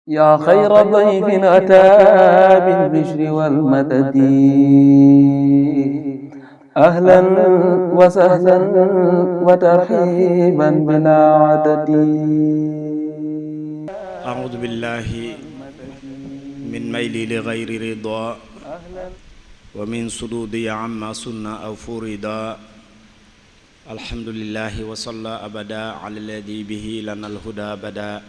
yaa xayra dayfin ataa bil bishri wal madadi ahlan wa sahlan wa tarhiiban bilaa adadi. A'uudu billaahi min mayli li gayri ridaa wa min suduudi amma sunna aw furida. Alhamdulillaahi wa salla abada ala alladi bihi lana alhuda bada.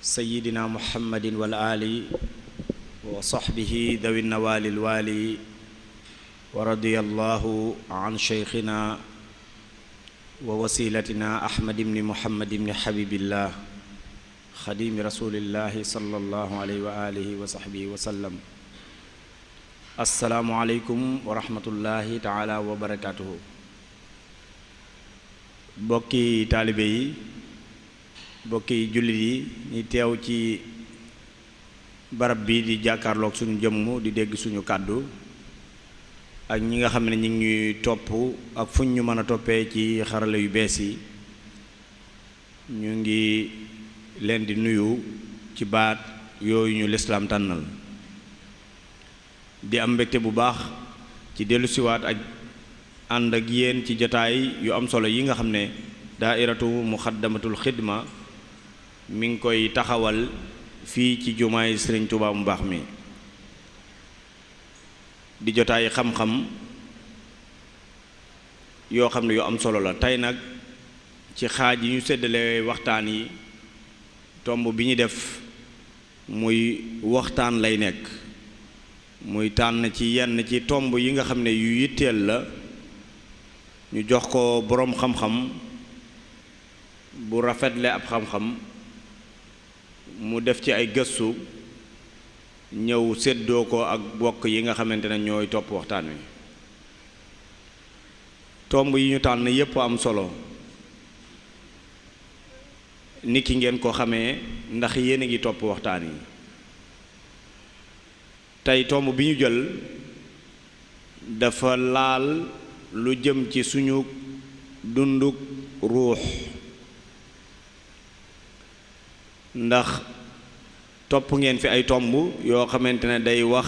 Sayyidina Muhammadin wal aali wa sahbihi dawi nawaali alwaali. Wa radiyallahu an sheykhina wa wasilatina Ahmad ibni Muhammad ibni Habibillah xadimi rasulillahi sallallahu alayhi wa alihi wa sahbihi wa sallam. Assalaamu aleykum wa rahmatullahi taala wa barakatuhu. Bokki taalibe yi, bokki jullit yi ñi teew ci barab bi di jàkkaarloog suñu jëmm di dégg suñu kàddu, ak ñi nga xam ne ñi ngi ñuy topp ak fuñ ñu mën a toppee ci xarala yu bees yi, ñu ngi leen di nuyu ci baat yooyu ñu lislaam tànnal. di am mbégte bu baax ci dellusiwaat ak ànd ak yéen ci jotaay yu am solo yi nga xam ne daairatu muxaddamatul xidma mi ngi koy taxawal fii ci jumaay Sëriñ Tuubaa mu baax mi, di jotaay xam-xam yoo xam ne yu am solo la. tey nag ci xaaj yi ñu séddale waxtaan yi, tomb bi ñu def muy waxtaan lay nekk, muy tànn ci yenn ci tomb yi nga xam ne yu yitteel la, ñu jox ko boroom xam-xam bu rafetle ab xam-xam, mu def ci ay gëstu ñëw séddoo ko ak bokk yi nga xamante ne ñooy topp waxtaan wi. tomb yi ñu tànn yépp am solo, niki ngeen ko xamee ndax yéen a ngi topp waxtaan yi. tey tomb bi ñu jël dafa laal lu jëm ci suñu dunduk ruux, ndax topp ngeen fi ay tomb yoo xamante ne day wax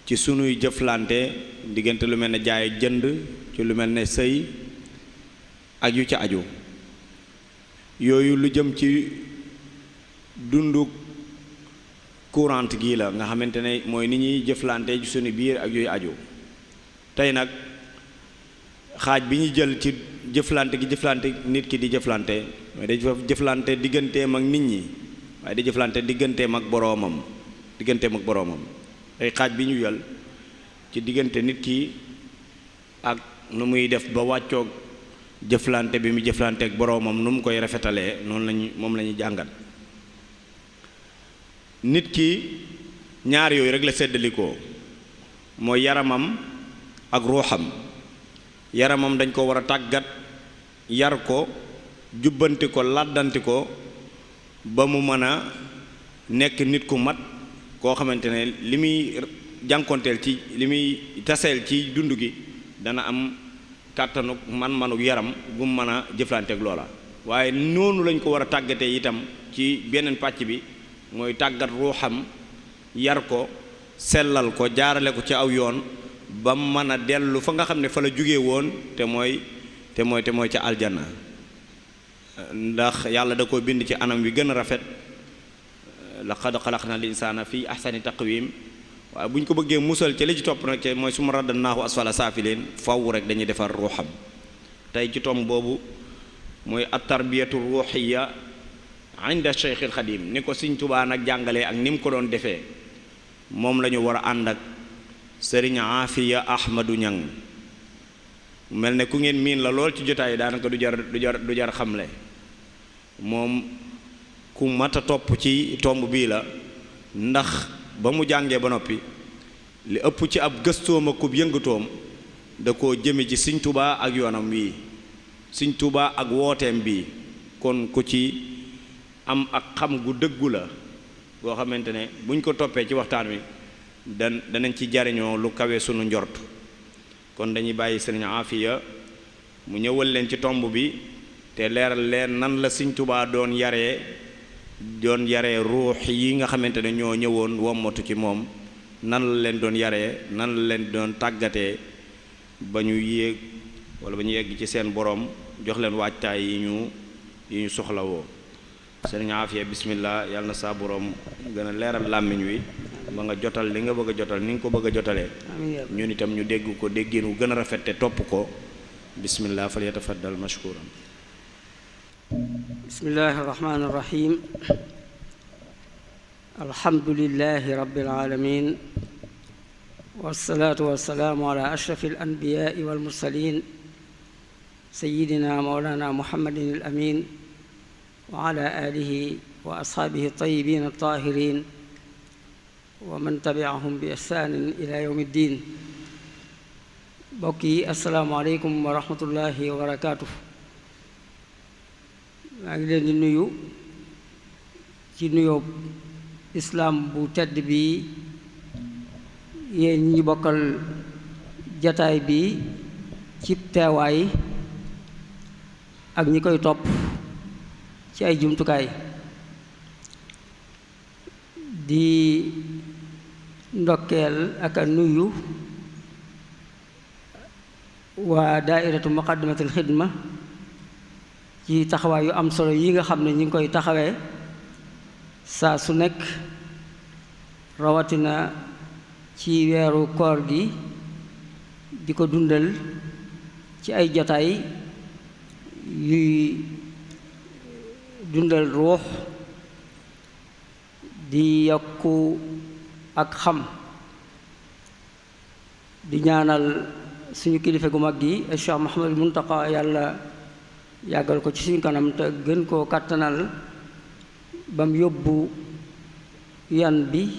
ci sunuy jëflante diggante lu mel ne jaay ak jënd, ci lu mel ne sëy ak yu ci aju. yooyu lu jëm ci dundu courant gii la nga xamante ne mooy ni ñuy jëflante ci sunu biir ak yooyu aju. tey nag xaaj bi ñu jël ci jëflante nit ki di jëflante, mooy day jëflante digganteem ak nit ñi, waaye di jëflante digganteem ak boroomam. ay xaaj bi ñu jël ci diggante nit ki ak nu muy def ba wàccoog jëflante bi mu jëflante ak boroomam, nu mu koy rafetalee, moom la ñuy jàngat. nit ki ñaar yooyu rek la séddalikoo, mooy yaramam ak ruuxam. yaramam dañ ko war a tàggat, yar ko, jubbanti ko, làddanti ko ba mu mën a nekk nit ku mat koo xamante ne li muy jànkonteel ci li muy taseel ci dund gi dana am kàttanuk man-manuk yaram bu mu mën a jëflanteek loola. waaye noonu lañ ko war a tàggatee itam ci beneen pàcc bi, mooy tàggat ruuxam, yar ko, sellal ko, jaarale ko ci aw yoon ba mu mën a dellu fa nga xam ne fa la jóge woon te mooy ca aljanna. ndax yàlla da ko bind ci anam wi gën a rafet, laqad xalaqna linsaana fi ahsani taqwim. waaye bu ñu ko bëggee musal ci li ci topp nag mooy summa radadnaahu asfala saafiliin, faw rek dañuy defar ruuxam. tey ci tomb boobu mooy at tarbiyatu ruuxiya inda Cheikhil Xadim, ni ko Sëriñ Tuubaa nag jàngalee ak ni mu ko doon defee, moom la ñu war a ànd ak Sëriñ Aafiya Ahmadu Ñang. mel ne ku ngeen miin la lool ci jotaay yi, daanaka du jar xamle. moom ku mat a topp ci tomb bii la, ndax ba mu jàngee ba noppi li ëpp ci ab gëstoom ak kub yëngatoom da koo jëme ci Sëriñ Tuubaa ak yoonam wii, Sëriñ Tuubaa ak wooteem bii. kon ku ci am ak xam gu dëggu la boo xamante ne buñ ko toppee ci waxtaan wi danañ ci jariñoo lu kawe sunu njort. kon dañuy bàyyi Sëriñ Aafiya mu ñëwal leen ci tomb bi te leeral leen nan la Sëriñ Tuubaa doon yaree doon yaree ruux yi nga xamante ne ñoo ñëwoon wommatu ci moom nan la leen doon yaree nan la leen doon tàggatee ba ñu yéeg wala ba ñu yegg ci seen borom jox leen waajtaay yi ñu soxlawoo. sëriñ Aafiya bismillah yàlla na saa borom gën a leeral làmmiñ wi ba nga jotal li nga bëgg a jotal ni nga ko bëgg a jotalee. ñun itam ñu dégg ko déggin wu gën a rafet te topp ko. bismillah fal yatafaddal mashkuran. bismillahi irrahmani irrahim. alhamdulillahi rabbil alamin wassalaatu wassalaamu ala ashrafi al anbiyaai wal mursalin sayyidina mawlana muhammadin al amin wa ala alihi wa ashaabihi tayyibin at-tahirin wa man tabi'ahum bi ihsanin ila yawmi ddin. mbokk yi asalaamaaleykum wa rahmatullahi wa barakaatu. maa ngi leen di nuyu ci nuyoo islaam bu tedd bi yéen ñi bokkal jataay bi ci teewaay ak ñi koy topp ci ay jumtukaay. di ndokkeel ak a nuyu waa daairatu muqaddamatul xidma ci taxawaay yu am solo yi nga xam ne ñi ngi koy taxawee saa su nekk, rawatina ci weeru koor gi, di ko dundal ci ay jotaay yuy dundal ruux, di yokku ak xam. di ñaanal suñu kilifa gu mag gi Cheikh Mouhamadul Muntaqa yàlla yàggal ko ci suñu kanam te gën koo kàttanal ba mu yóbbu yan bi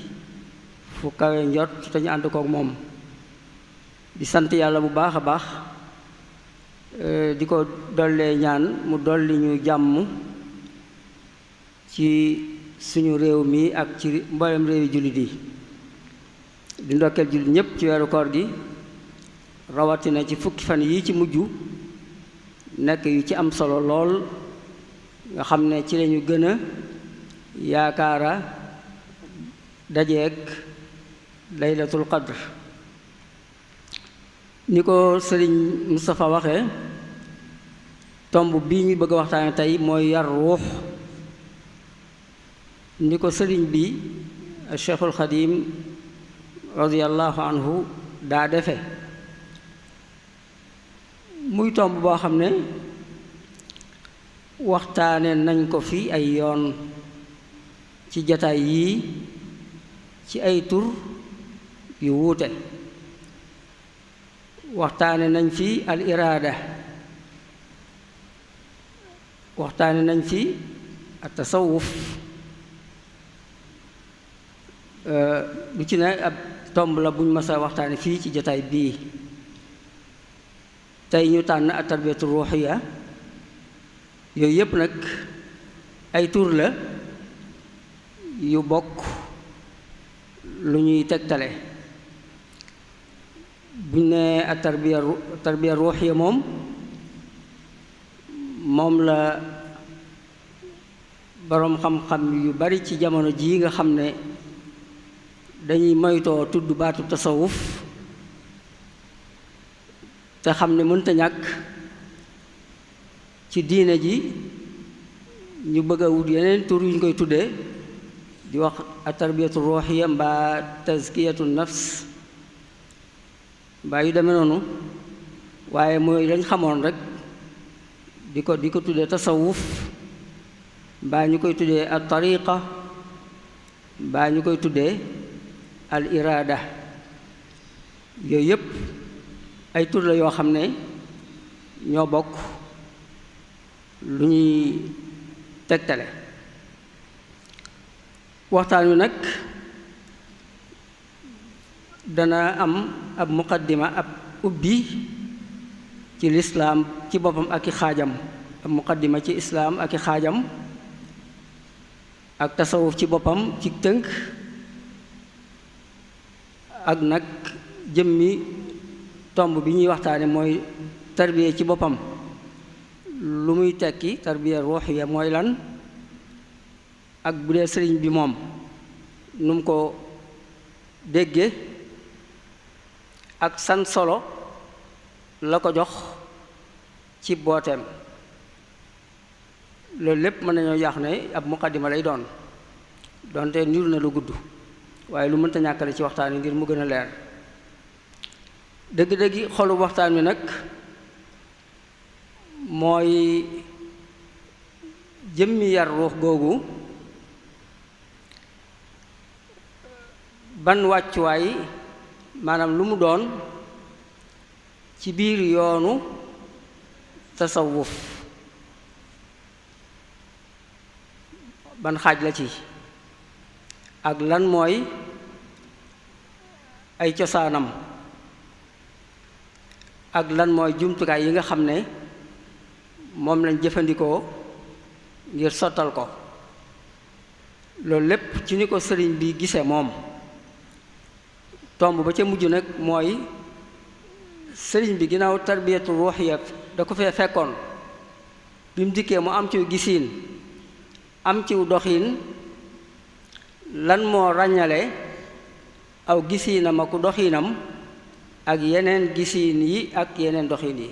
fu kawe njot te ñu ànd kook moom. di sant yàlla bu baax a baax, di ko dollee ñaan mu dolli ñu jàmm ci suñu réew mi ak ci mboolem réewi jullit yi. di ndokkeel jullit ñépp ci weeru koor gi, rawatina ci fukki fan yi ci mujj nekk yu ci am solo lool, nga xam ne ci lañu gën a yaakaara dajeek laylatul qadr. ni ko sëriñ Moustapha waxee, tomb bii ñu bëgg a waxtaane tey mooy yar ruux. ni ko sëriñ bi Cheikhul Xadim radiyallahu anhu daa defe, muy tomb boo xam ne waxtaane nañ ko fi ay yoon ci jataay yii ci ay tur yu wuute. waxtaane nañ fi al iraada, waxtaane nañ fi at tasawuf. lu ci ne ab tomb la buñ mës a waxtaane fii ci jataay bii. tey ñu tànn at tarbiyatu ruuxiya. yooyu yépp nag ay tur la yu bokk lu ñuy tegtale. buñ ne at tarbiya ruuxiya moom la boroom xam-xam yu bari ci jamono jii nga xam ne dañuy moytoo tudd baatu tasawuf te xam ne mënta ñàkk ci diine ji, ñu bëgg a wut yeneen tur yu ñu koy tuddee, di wax at-tarbiyatu ruuxiya mbaa tazkiyatu nafs mbaa yu demee noonu. waaye mooy lañ xamoon rek di ko tuddee tasawuf, mbaa ñu koy tuddee at tariqa, mbaa ñu koy tuddee al iraada. yooyu yépp ay tur la yoo xam ne ñoo bokk lu ñuy tegtale. waxtaan wi nag dana am ab muqaddima, ab ubbi ci lislaam ci boppam ak i xaajam, ab muqaddima ci islaam ak i xaajam, ak tasawuf ci boppam ci tënk, ak nag jëmmi tomb bi ñuy waxtaane mooy tarbiya ci boppam. lu muy tekki, tarbiya ruuxiya mooy lan, ak bu dee sëriñ bi moom nu mu ko dégge ak san solo la ko jox ci booteem. loolu lépp mën nañoo yàq ne ab muqaddima lay doon donte niru na lu gudd waaye lu mënta ñàkkale ci waxtaan wi ngir mu gën a leer. dëgg-dëggi xolu waxtaan wi nag mooy jëmmi yar ruux googu ban wàccuwaay maanaam lu mu doon ci biir yoonu tasawuf, ban xaaj la ci ak lan mooy ay cosaanam ak lan mooy jumtukaay yi nga xam ne moom lañ jëfandikoo ngir sottal ko. loolu lépp ci ni ko sëriñ bi gisee moom. tomb ba ca mujj nag mooy sëriñ bi ginnaaw tarbiyatu ruuxiya da ko fee fekkoon bi mu dikkee mu am ciw gisiin am ciw doxiin, lan moo ràññale aw gisiinam ak doxiinam ak yeneen gisiin yi ak yeneen doxiin yi.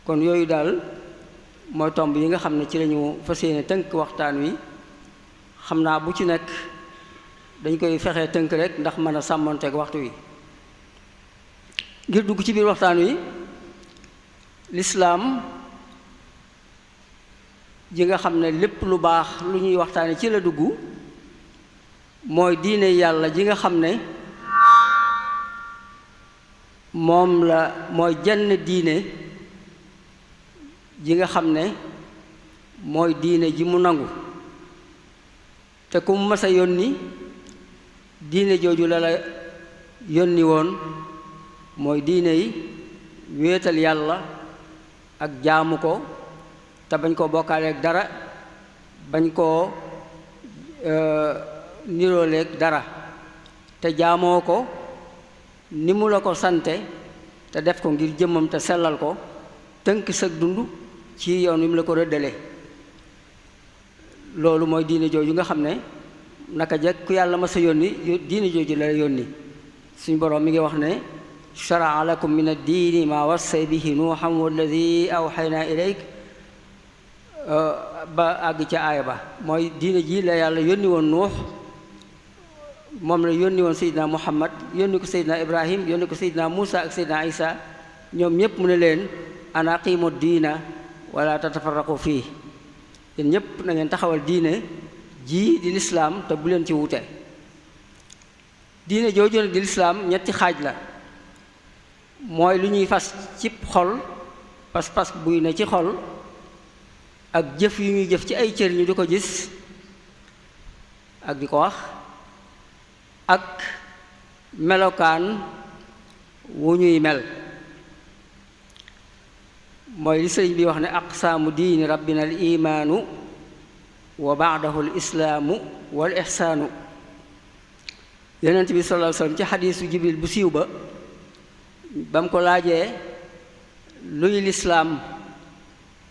kon yooyu daal mooy tomb yi nga xam ne ci lañu fas yéene tënk waxtaan wi. xam naa bu ci nekk dañ koy fexee tënk rek ndax mën a sàmmonteeg waxtu wi. ngir dugg ci biir waxtaan wi, lislaam ji nga xam ne lépp lu baax lu ñuy waxtaane ci la dugg, mooy diine yàlla ji nga xam ne mooy jenn diine ji nga xam ne mooy diine ji mu nangu. te ku mu mas a yónni diine jooju la la yónni woon, mooy diine yi wéetal yàlla ak jaamu ko te bañ koo bokkaaleeg dara, bañ koo nirooleeg dara, te jaamoo ko ni mu la ko sante te def ko ngir jëmmam te sellal ko, tënk sag dund ci yoon wi mu la ko rëddale. loolu mooy diine jooju nga xam ne naka jekk ku yàlla ma sa yónni diine jooju la yónni. suñu boroom mi ngi wax ne shara'a lakum min ad-diini maa wassay bihi nuuhan walladi awxaynaa ilayk, ba àgg ca aaya ba. mooy diine ji la yàlla yónni woon Nuux, moom la yónni woon Seydina Muhammad, yónni ko Seydina Ibrahim, yónni ko Seydina Muusa ak Seydina Isa. ñoom ñépp mu ne leen an aqiimu diina wala tatafarraqu fii, yéen ñépp na ngeen taxawal diine ji di lislaam te bu leen ci wute. diine jooju nag di lislaam ñetti xaaj la. mooy lu ñuy fas ci xol, pas-pas buy ne ci xol, ak jëf yu ñuy jëf ci ay cër ñu di ko gis ak di ko wax, ak melokaan wu ñuy mel. mooy li sëriñ bi wax ne aqsaamu diini rabbina al imaanu wa baadahu al islaamu wal ixsaanu. yonent bi sallallahu alayhi wa sallam ci xadiisu jibril bu siiw ba mu ko laajee luy lislaam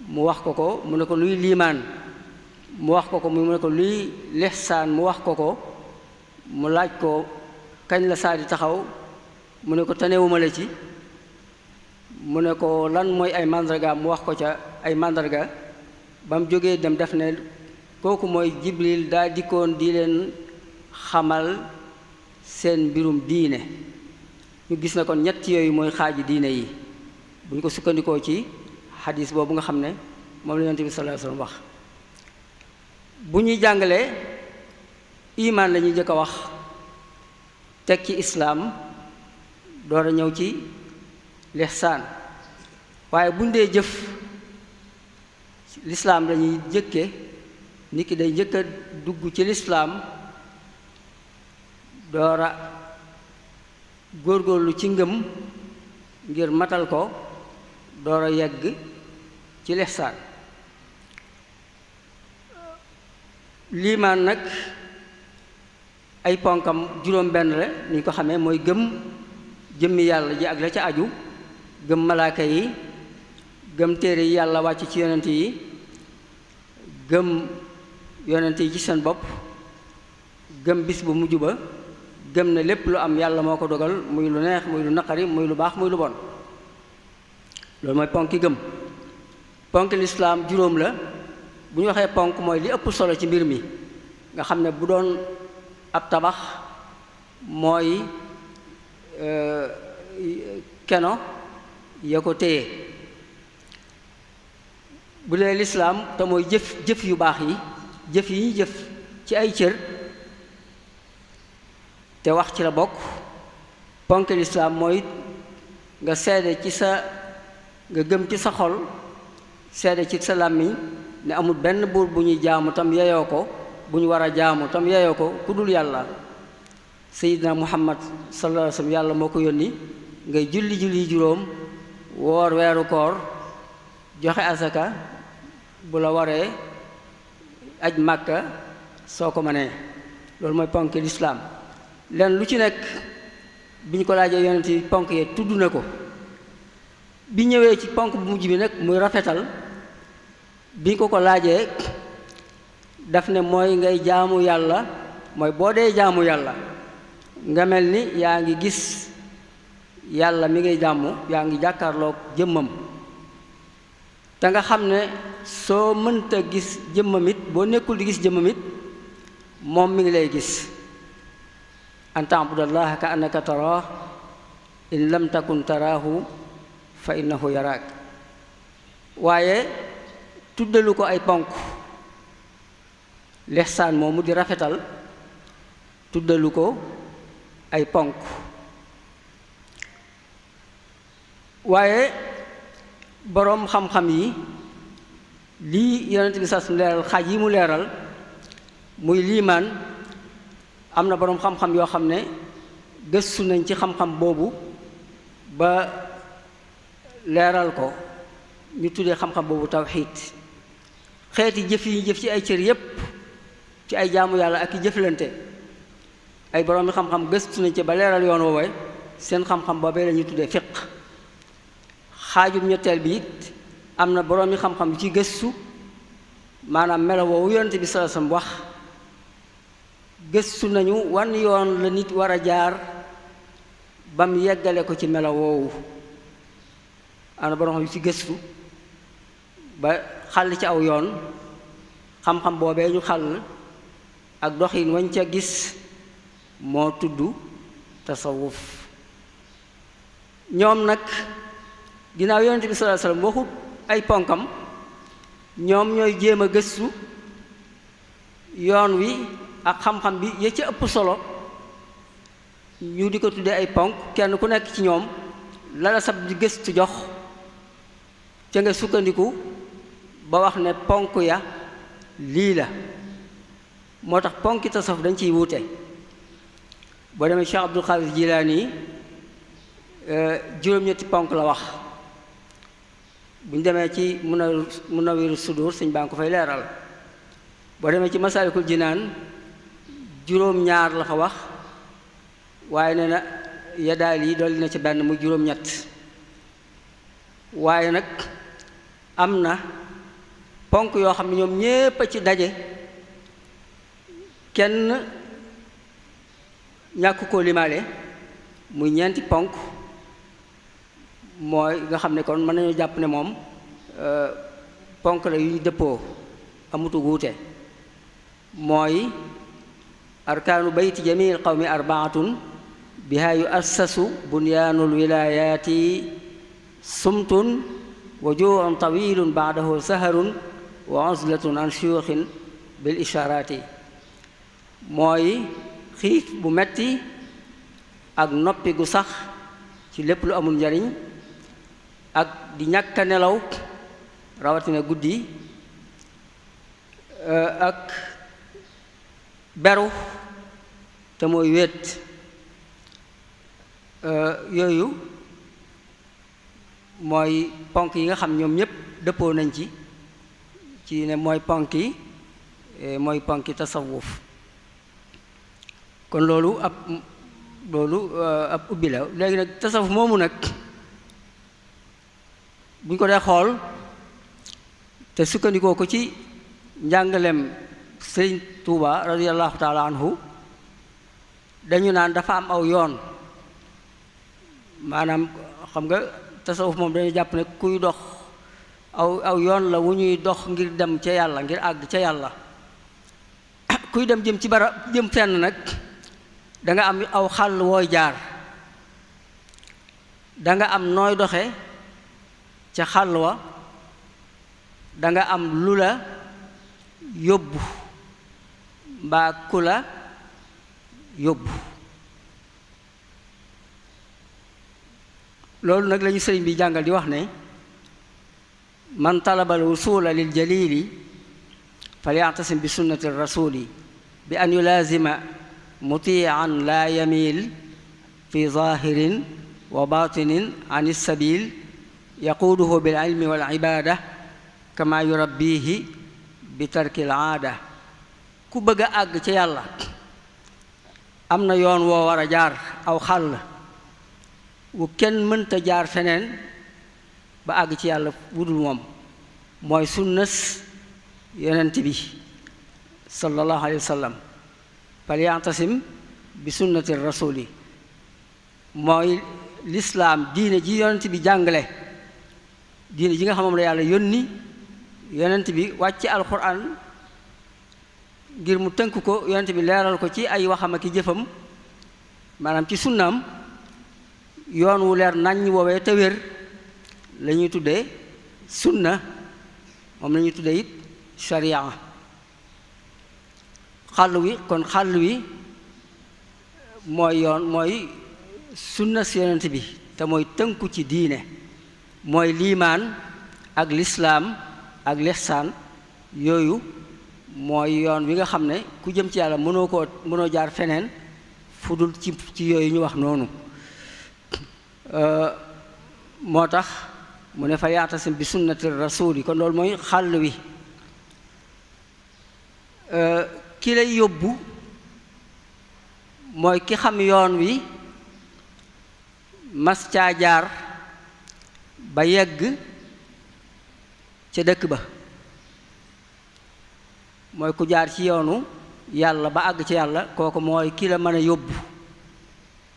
mu wax ko ko, mu ne ko luy liimaan mu wax ko ko, mu ne ko luy lixsaan mu wax ko ko, mu laaj ko kañ la saa di taxaw, mu ne ko tanewuma la ci, mu ne ko lan mooy ay màndarga mu wax ko ca ay màndarga. ba mu jógee dem def ne kooku mooy jibril daa dikkoon di leen xamal seen mbirum diine. ñu gis na kon ñett yooyu mooy xaaji diine yi bu ñu ko sukkandikoo ci xadis boobu nga xam ne moom la Yonent bi sallallahu alayhi wasallam wax. bu ñuy jàngalee imaan la ñuy jëkk a wax, teg ci islaam, door a ñëw ci lihsaan. waaye buñ dee jëf, lislaam lañuy jëkke, nit ki day jëkk a dugg ci lislaam door a góorgóorlu ci ngëm ngir matal ko, door a yegg ci lihsaan. liimaan nag ay ponkam juróom benn la ni ñu ko xamee, mooy gëm jëmmi yàlla ji ak la ca aju, gëm malaaka yi, gëm téere yi yàlla wàcc ci yonent yi, gëm yonent yi ci seen bopp gëm bis bu mujj ba gëm ne lépp lu am yàlla moo ko dogal muy lu neex muy lu naqari muy lu baax muy lu bon loolu mooy ponki gëm. ponk lislaam juróom la bu ñu waxee ponk mooy li ëpp solo ci mbir mi nga xam ne bu doon ab tabax mooy keno ya ko téye bu dee lislaam te mooy jëf yu baax yi jëf yi ñu jëf ci ay cër te wax ci la bokk. ponk lislaam mooy nga seede ci sa nga gëm ci sa xol seede ci sa làmmiñ ne amul benn buur bu ñuy jaamu tam yeyoo ko bu ñu war a jaamu tam yeyoo ko ku dul yàlla. Seydina Muhammad sallallahu alayhi wa sallam yàlla moo ko yónni ngay julli juróom woor weeru koor joxe asaka bu la waree aj màkka soo ko mënee loolu mooy ponk lislaam. len lu ci nekk bi ñu ko laajee yonent yi ponk yee tudd na ko. bi ñëwee ci ponk bu mujj bi nag muy rafetal bi ñu ko laajee daf ne mooy ngay jaamu yàlla mooy boo dee jaamu yàlla nga mel ni yaa ngi gis yàlla mi ngay jaamu yaa ngi jàkkaarloog jëmmam te nga xam ne soo mënta gis jëmmam it boo nekkul di gis jëmmam it moom mi ngi lay gis. an ta'budallaha ka annaka taraah in lam takun taraahu fa innahu yaraak. waaye tuddalu ko ay ponk lihsaan moomu di rafetal tuddalu ko ay ponk waaye boroom xam-xam yi lii yonent bi sas leeral xaaj yi mu leeral muy liimaan am na boroom xam-xam yoo xam ne gëstu nañ ci xam-xam boobu ba leeral ko ñu tuddee xam-xam boobu tawxiid. xeeti jëf yi jëf ci ay cër yépp ci ay jaamu yàlla ak i jëflante ay boroomi xam-xam gëstu nañ ci ba leeral yoon woowee seen xam-xam boobee la ñuy tuddee fiq. xaajum ñetteel bi it am na boroomi xam-xam yu ci gëstu maanaam melo woowu yonent bi sallallahu alayhi wasallam wax gëstu nañu wan yoon la nit war a jaar ba mu yeggale ko ci melo woowu. am na borom yu ci gëstu ba xàll ci aw yoon xam-xam boobee ñu xàll ak doxin wañ ca gis moo tudd tasawuf. ñoom nag ginnaaw yonent bi sallallahu alayhi wasallam waxut ay ponkam ñoom ñooy jéem a gëstu yoon wi ak xam-xam bi ya ca ëpp solo ñu di ko tuddee ay ponk kenn ku nekk ci ñoom la la sab di gëstu jox ca nga sukkandiku ba wax ne ponk ya lii la. moo tax ponki tasawuf dañ ciy wuute. boo demee Cheikh Abdul Xaadir Jilaani juróom-ñetti ponk la wax. bu ñu demee ci Munawwiru Sudur sëñ baa ngi ko fay leeral. boo demee ci Masaalikul Jinaan juróom-ñaar la fa wax waaye nee na yadaal yi dolli na ci benn muy juróom-ñett. waaye nag am na ponk yoo xam ne ñoom ñépp a ci daje kenn ñàkk koo limaale muy ñeenti ponk mooy nga xam ne kon mën nañu jàpp ne moom ponk la yu ñu dëppoo amutu wuute. mooy arkaanu bayti jamil qawmi arbaatun biha yu assasu bunyaanul wilayaati sumtun wa juu'un tawilun baadahu saharun wa uzlatun an shuyuxin bil ishaaraati. mooy xiif bu metti ak noppi gu sax ci lépp lu amul njariñ ak di ñàkk a nelaw rawatina guddi ak beru te mooy wéet. yooyu mooy ponk yi nga xam ñoom ñépp dëppoo nañ ci ne mooy ponki tasawuf. kon loolu ab ubbi la. léegi nag tasawuf moomu nag bu ñu ko dee xool te sukkandikoo ko ci njàngaleem Sëriñ Tuuba radiyallahu taala anhu dañu naan dafa am aw yoon, maanaam xam nga tasawuf moom dañuy jàpp ne kuy dox aw yoon la wu ñuy dox ngir dem ca yàlla, ngir àgg ca yàlla. kuy dem jëm ci bara jëm fenn nag danga am aw xàll wooy jaar, danga am nooy doxe ca xàll wa, danga am lu la yóbbu mbaa ku la yóbbu. loolu nag lañu sëriñ bi jàngal di wax ne man talabal wusula lil jalili falyatasim bi sunnati rasuli bi an yulaazima mutian la yamil fi zahirin wa batinin an sabil yaquuduhu bil ilmi wal ibada kama yurabbihi bi tarkil aada. ku bëgg a àgg ca yàlla am na yoon woo war a jaar, aw xàll wu kenn mënta jaar feneen ba àgg ci yàlla wudul moom, mooy sunnas yonent bi sallallahu alayhi wa sallam. falyantasim bi sunnati rasuli, mooy lislaam, diine ji yonent bi jàngale, diine ji nga xam moom la yàlla yónni yonent bi wàcc alquran ngir mu tënk ko, yonent bi leeral ko ci ay waxam ak i jëfam, maanaam ci sunnaam. yoon wu leer naññ woowee te wér la ñuy tuddee sunna, moom la ñuy tuddee it sharia. xàll wi mooy yoon, mooy sunna si yonent bi, te mooy tënku ci diine, mooy liimaan ak lislaam ak lihsaan. yooyu mooy yoon wi nga xam ne ku jëm ci yàlla mënoo jaar feneen fu dul ci yooyu ñu wax noonu. moo tax mu ne fa yaatasim bi sunnati rasuli, kon loolu mooy xàll wi. ki lay yóbbu mooy ki xam yoon wi, mas caa jaar ba yegg ca dëkk ba, mooy ku jaar ci yoonu yàlla ba àgg ci yàlla, kooku mooy ki la mën a yóbbu.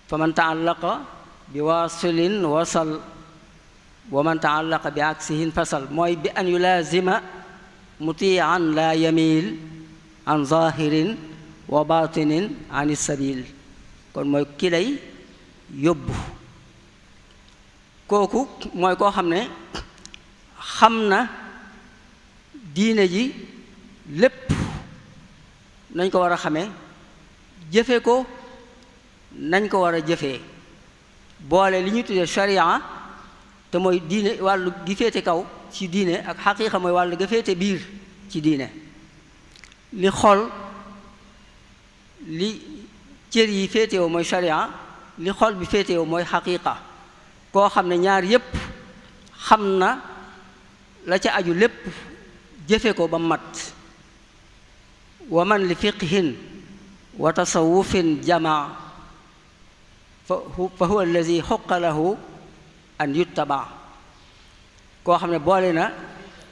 fa man taallaqa bi waasilin wasal wa man taallaqa bi aksihin fasal, mooy bi an yulaazima mutian la yamil an zahirin wa batinin an sabil. kon mooy ki lay yóbbu. kooku mooy koo xam ne xam na diine ji lépp nañ ko war a xamee, jëfe ko nañ ko war a jëfee, boole li ñuy tuddee sharia te mooy diine, wàllu gi féete kaw ci diine, ak xaqiiqa mooy wàllu ga féete biir ci diine. li xol, li cër yi féetewoo mooy sharia, li xol bi féetewoo mooy xaqiiqa. koo xam ne ñaar yépp xam na la ca aju lépp, jëfe ko ba mat. wa man li fiqhin wa tasawufin jamaa fa huwa allazi xuqa lahu an yuttaba. koo xam ne boole na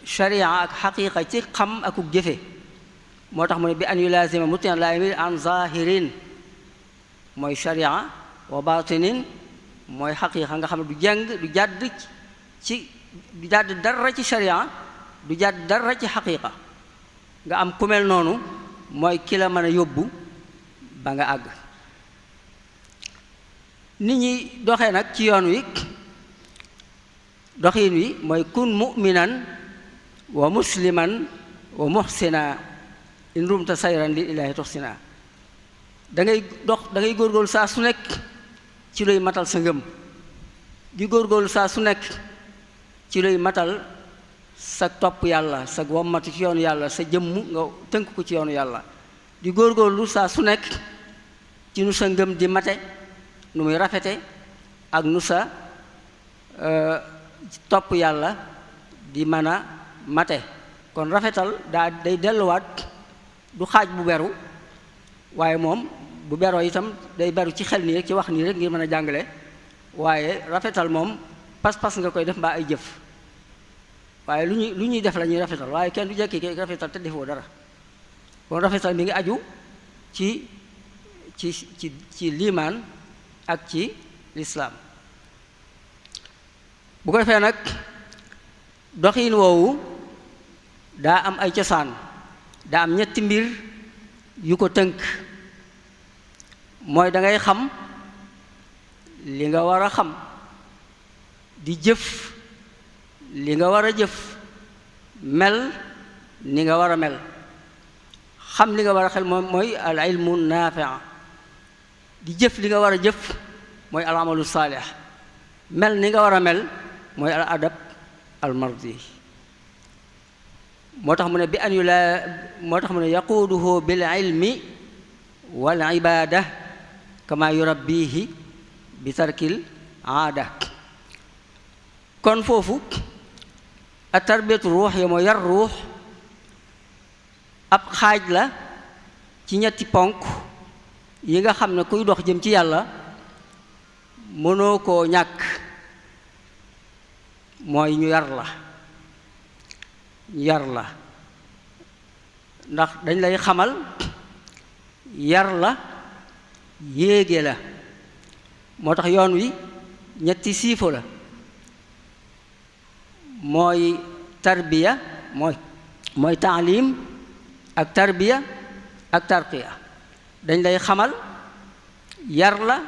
sharia ak xaqiiqa ci xam akuk jëfe. moo tax mu ne bi an yulaazima mutian la yamil an zahirin, mooy sharia, wa batinin mooy xaqiiqa, nga xam ne du jàng, du jàdd dara ci sharia, du jàdd dara ci xaqiiqa. nga am ku mel noonu mooy ki la mën a yóbbu ba nga àgg. nit ñi doxee nag ci yoon wi, doxiin wi mooy kun mu'minan wa musliman wa muhsina in rumta sayran lil ilaahi tuxsina. da ngay góorgóorlu saa su nekk ci luy matal sa ngëm, di góorgóorlu saa su nekk ci luy matal sa topp yàlla, sa wommatu ci yoonu yàlla, sa jëmm nga tënk ko ci yoonu yàlla. di góorgóorlu saa su nekk ci nu sa ngëm di mate, nu muy rafete, ak nu sa topp yàlla di mën a mate. kon rafetal day delluwaat, du xaaj bu beru, waaye moom bu beroo itam day beru ci xel nii rek, ci wax nii rek ngir mën a jàngale. waaye rafetal moom pas-pas nga koy def mbaa ay jëf. waaye lu ñuy def la ñuy rafetal, waaye kenn du jekki rafetal te defoo dara. kon rafetal mi ngi aju ci liimaan ak ci lislaam. bu ko defee nag doxiin woowu daa am ay cosaan, daa am ñetti mbir yu ko tënk. mooy da ngay xam li nga war a xam, di jëf li nga war a jëf, mel ni nga war a mel. xam li nga war a xel moom mooy al ilmu naafi', di jëf li nga war a jëf mooy al amalu saalih, mel ni nga war a mel mooy al adab al mardi. moo tax mu ne bi an yu laa moo tax mu ne yaquuduhu bil ilmi wal ibaada kama yurabbihi bi tarkil aada. kon foofu at tarbiyatu ruux ya mooy yar ruux ab xaaj la ci ñetti ponk yi nga xam ne kuy dox jëm ci yàlla mënoo koo ñàkk. mooy ñu yar la ndax dañ lay xamal, yar la, yéege la. moo tax yoon wi ñetti siifo la, mooy tarbiya mooy taalim ak tarbiya ak tarqiya. dañ lay xamal, yar la,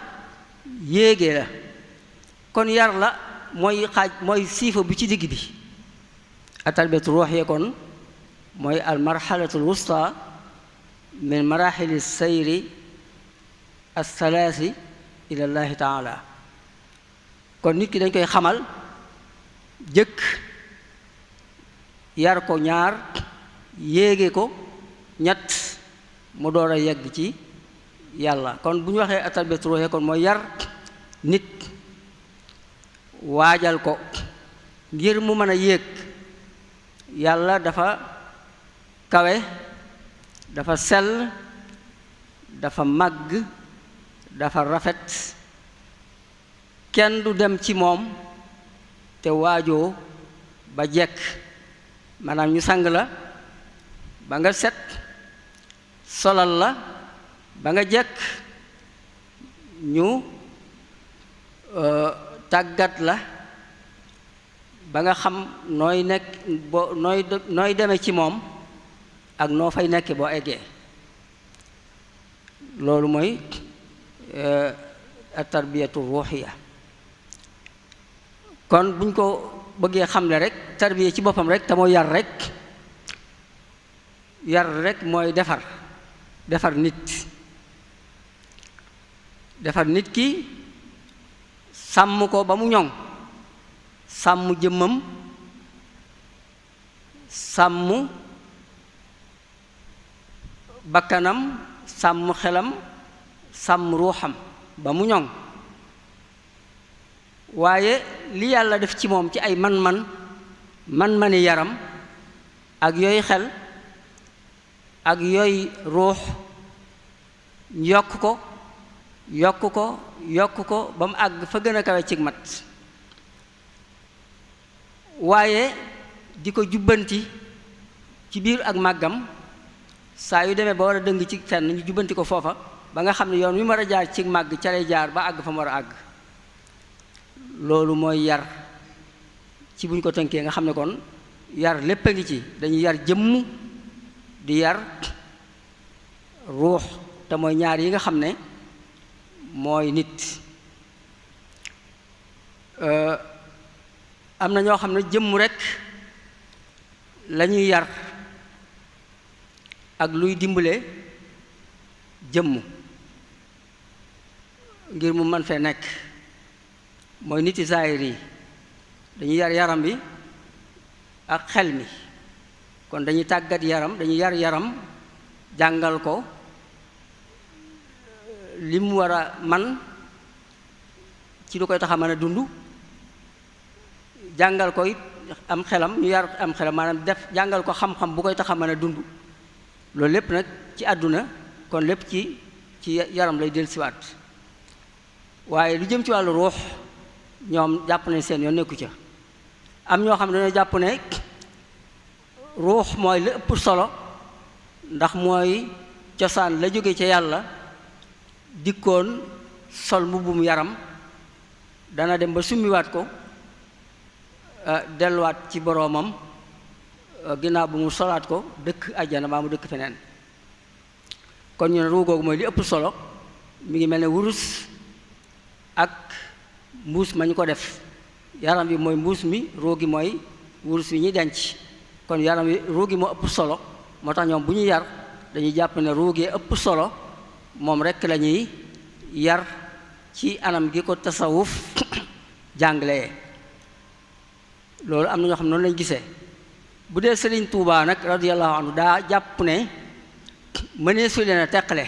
yéege la. kon yar la mooy siifo bi ci digg bi. at tarbiyatu ruuxiya kon mooy al marxalatul wusta min maraxili sayri althalaasi ila llahi taala. kon nit ki dañ koy xamal jëkk, yar ko ñaar, yéege ko ñett, mu door a yegg ci yàlla. kon bu ñu waxee at tarbiyatu ruuxiya kon mooy yar nit, waajal ko ngir mu mën a yéeg. yàlla dafa kawe, dafa sell, dafa màgg, dafa rafet. kenn du dem ci moom te waajoo ba jekk. maanaam ñu sang la ba nga set, solal la ba nga jekk, ñu tàggat la ba nga xam nooy nekk nooy deme ci moom ak noo fay nekk boo eggee. loolu mooy at tarbiyatu ruuxiya. kon buñ ko bëggee xamle rek, tarbiya ci boppam rek te mooy yar rek mooy defar nit ki, sàmm ko ba mu ñoŋ, sàmm jëmmam, sàmm bakkanam, sàmm xelam, sàmm ruuxam ba mu ñoŋ. waaye li yàlla def ci moom ci ay man-mani yaram ak yooyu xel ak yooyu ruux, yokk ko ba mu àgg fa gën a kawe cig mat. waaye di ko jubbanti ci biir ak màggam, saa yu demee ba war a dëng ci fenn ñu jubbanti ko foofa ba nga xam ne yoon wi mu war a jaar cig màgg ca lay jaar ba àgg fa mu war a àgg. loolu mooy yar ci buñ ko tënkee nga xam ne kon yar lépp a ngi ci. dañuy yar jëmm, di yar ruux, te mooy ñaar yi nga xam ne mooy nit. am na ñoo xam ne jëmm rekk lañuy yar ak luy dimbale jëmm ngir mu mën fee nekk, mooy niti zaahir yi. dañuy yar yaram bi ak xel mi. kon dañuy tàggat yaram, dañuy yar yaram, jàngal ko li mu war a man ci lu koy tax a mën a dund, jàngal ko it am xelam, ñu yar am xelam, maanaam jàngal ko xam-xam bu koy tax a mën a dund. loolu lépp nag ci àdduna, kon lépp ci yaram lay dellusiwaat. waaye lu jëm ci wàllu ruux, ñoom jàpp nañ seen yoon nekku ca. am ñoo xam ne dañoo jàpp ne ruux mooy la ëpp solo ndax mooy cosaan la jóge ca yàlla dikkoon sol mbubbum yaram, dana dem ba summiwaat ko delluwaat ci boroomam ginnaaw bu mu solaat ko dëkk àjjana baa mu dëkk feneen. kon ñu ne ruu googu mooy li ëpp solo, mi ngi mel ne wurus ak mbuus ma ñu ko def. yaram bi mooy mbuus mi, ruu gi mooy wurus wi ñuy denc. kon yaram wi ruu gi moo ëpp solo, moo tax ñoom bu ñu yar dañuy jàpp ne ruu gi ëpp solo, moom rekk la ñuy yar ci anam gi ko tasawuf jàngale. loolu am na ñoo xam ne noonu lañ gisee. bu dee Sëriñ Tuubaa nag radiyallahu anhu daa jàpp ne mënee su leen a teqale,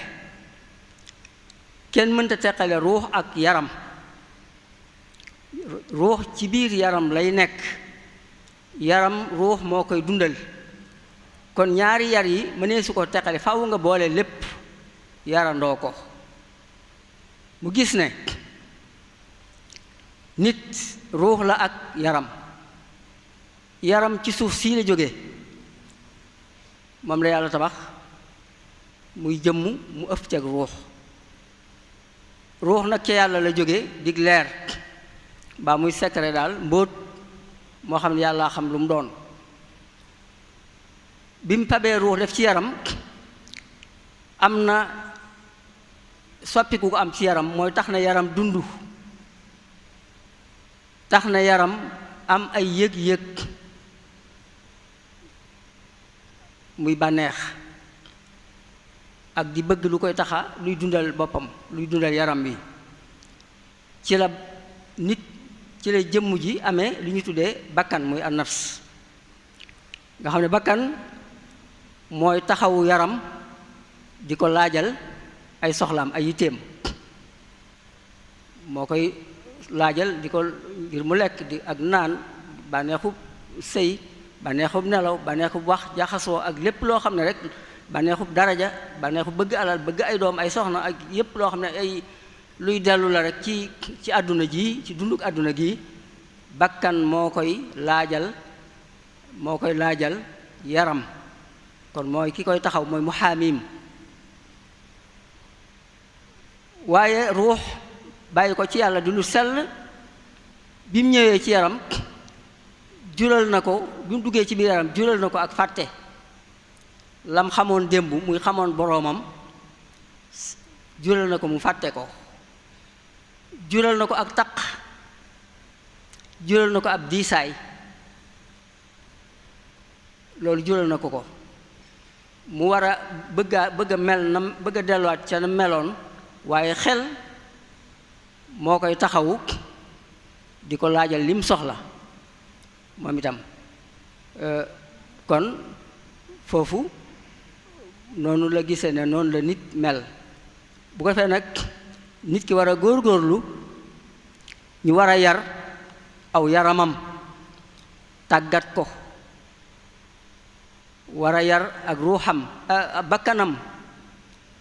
kenn mënta teqale ruux ak yaram. ruux ci biir yaram lay nekk, yaram ruux moo koy dundal. kon ñaari yar yi mënee su ko teqale, faaw nga boole lépp yarandoo ko. mu gis ne nit ruux la ak yaram. yaram ci suuf sii la jóge, moom la yàlla tabax muy jëmm mu ëf ceeg ruux. ruux nag ca yàlla la jóge dig leer mbaa muy secret daal, mbóot moo xam ne yàlla xam lu mu doon. bi mu pabee ruux def ci yaram, am na soppiku ko am ci yaram, mooy tax na yaram dund, tax na yaram am ay yëg-yëg, muy bànneex ak di bëgg lu koy taxa luy dundal boppam, luy dundal yaram wi. ci la nit, ci la jëmm ji amee li ñu tuddee bakkan, muy an-nafs, nga xam ne bakkan mooy taxawu yaram di ko laajal ay soxlaam, ay yitteem. moo koy laajal di ko ngir mu lekk di ak naan, bànneexub sëy, bànneexub nelaw, bànneexub wax, jaxasoo ak lépp loo xam ne rek, bànneexub daraja, bànneexub bëgg alal, bëgg ay doom, ay soxna, ak yépp loo xam ne ay luy dellu la rek ci àdduna ji, ci dunduk àdduna gi. bakkan moo koy laajal yaram. kon mooy ki koy taxaw, mooy muhaamim. waaye ruux bàyyi ko ci yàlla di lu sell, bi mu ñëwee ci yaram jural na ko, bi mu duggee ci biir yaram jural na ko ak fàtte. lam xamoon démb muy xamoon boroomam, jural na ko mu fàtte ko. jural na ko ak taq, jural na ko ab diisaay, loolu jural na ko. mu war a bëgg a mel na bëgg a delluwaat ca na meloon, waaye xel moo koy taxawu di ko laajal lim soxla moom itam. kon foofu noonu la gisee ne noonu la nit mel. bu ko defee nag nit ki war a góorgóorlu, ñu war a yar aw yaramam, tàggat ko, war a yar ak ruuxam, bakkanam,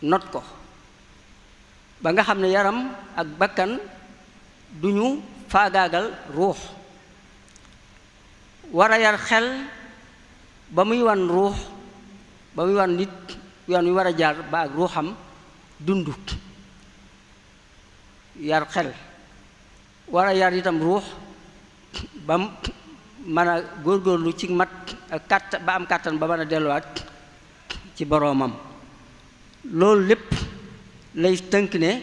not ko ba nga xam ne yaram ak bakkan duñu faagaagal ruux. war a yar xel ba muy wan ruux, ba muy wan nit yoon wi war a jaar ba ak ruuxam dund. yar xel war a yar itam ruux ba mën a góorgóorlu ci mat ak ba am kàttan ba mën a delluwaat ci boroomam. loolu lépp lay tënk ne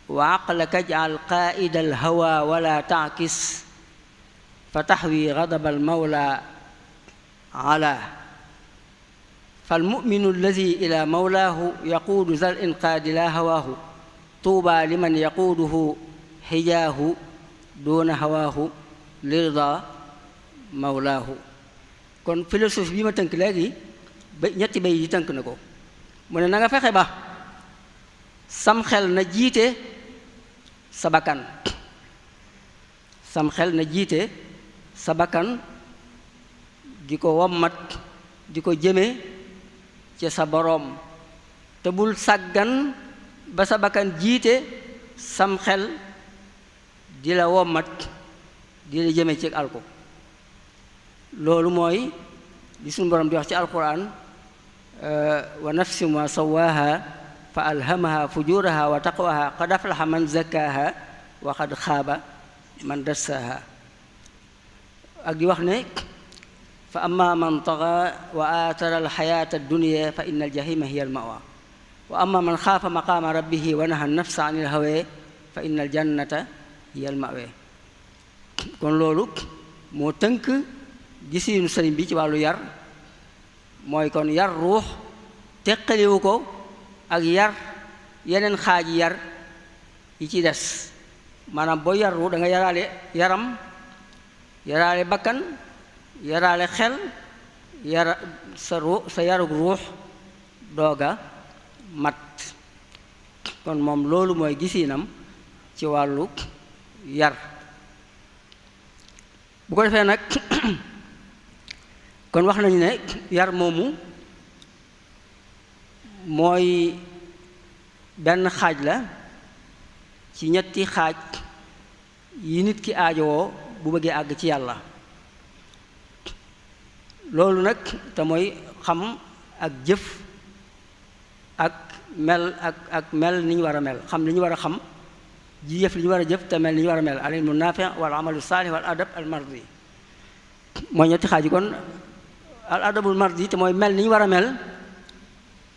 wa aqlaka jaal qaida al hawa wala taakis fa taxwi gadaba al mawla ala fal muminu alladi ila mawlaahu yaquudu zal inqaadi la hawaahu tuuba liman yaquuduhu xijaahu duuna hawaahu lirda mawlaahu. kon philosophie bi ma tënk léegi ba ñetti bay yi tënk na ko. mu ne na nga fexe ba sam xel na jiite sa bakkan, sam xel na jiite sa bakkan, di ko wommat, di ko jëme ci sa boroom. te bul sàggan ba sa bakkan jiite sam xel di la wommat, di la jëme ci alko. loolu mooy li suñu borom di wax ci alquran wa nafsin ma sawaaha fa alhamaha fujuraha wa taqwaha qad aflaha man zakkaaha wa qad xaaba man dassaaha. ak di wax ne fa amma man taxa wa aatara alxayaata addunia fa inna aljahima hiya almawa wa amma man xaafa maqaama rabbihi wa naha nafsa an ilhawa fa inna aljannata hiya almawa. kon loolu moo tënk gisiinu sëriñ bi ci wàllu yar, mooy kon yar ruux teqaliwu ko ak yar yeneen xaaji yar yi ci des. maanaam boo yar ruux da nga yaraale yaram, yaraale bakkan, yaraale xel, sa yarug ruux dooga mat. kon moom loolu mooy gisiinam ci wàllu yar. bu ko defee nag kon wax nañu ne yar moomu mooy benn xaaj la ci ñetti xaaj yi nit ki aajowoo bu bëggee àgg ci yàlla. loolu nag te mooy xam ak jëf ak mel ak mel ni ñu war a mel, xam li ñu war a xam, ji jëf li ñu war a jëf te mel ni ñu war a mel. al ilmu naafi wal amalu saalih wal adab al mardi mooy ñetti xaaj yi. kon al adabul mardi te mooy mel ni ñu war a mel,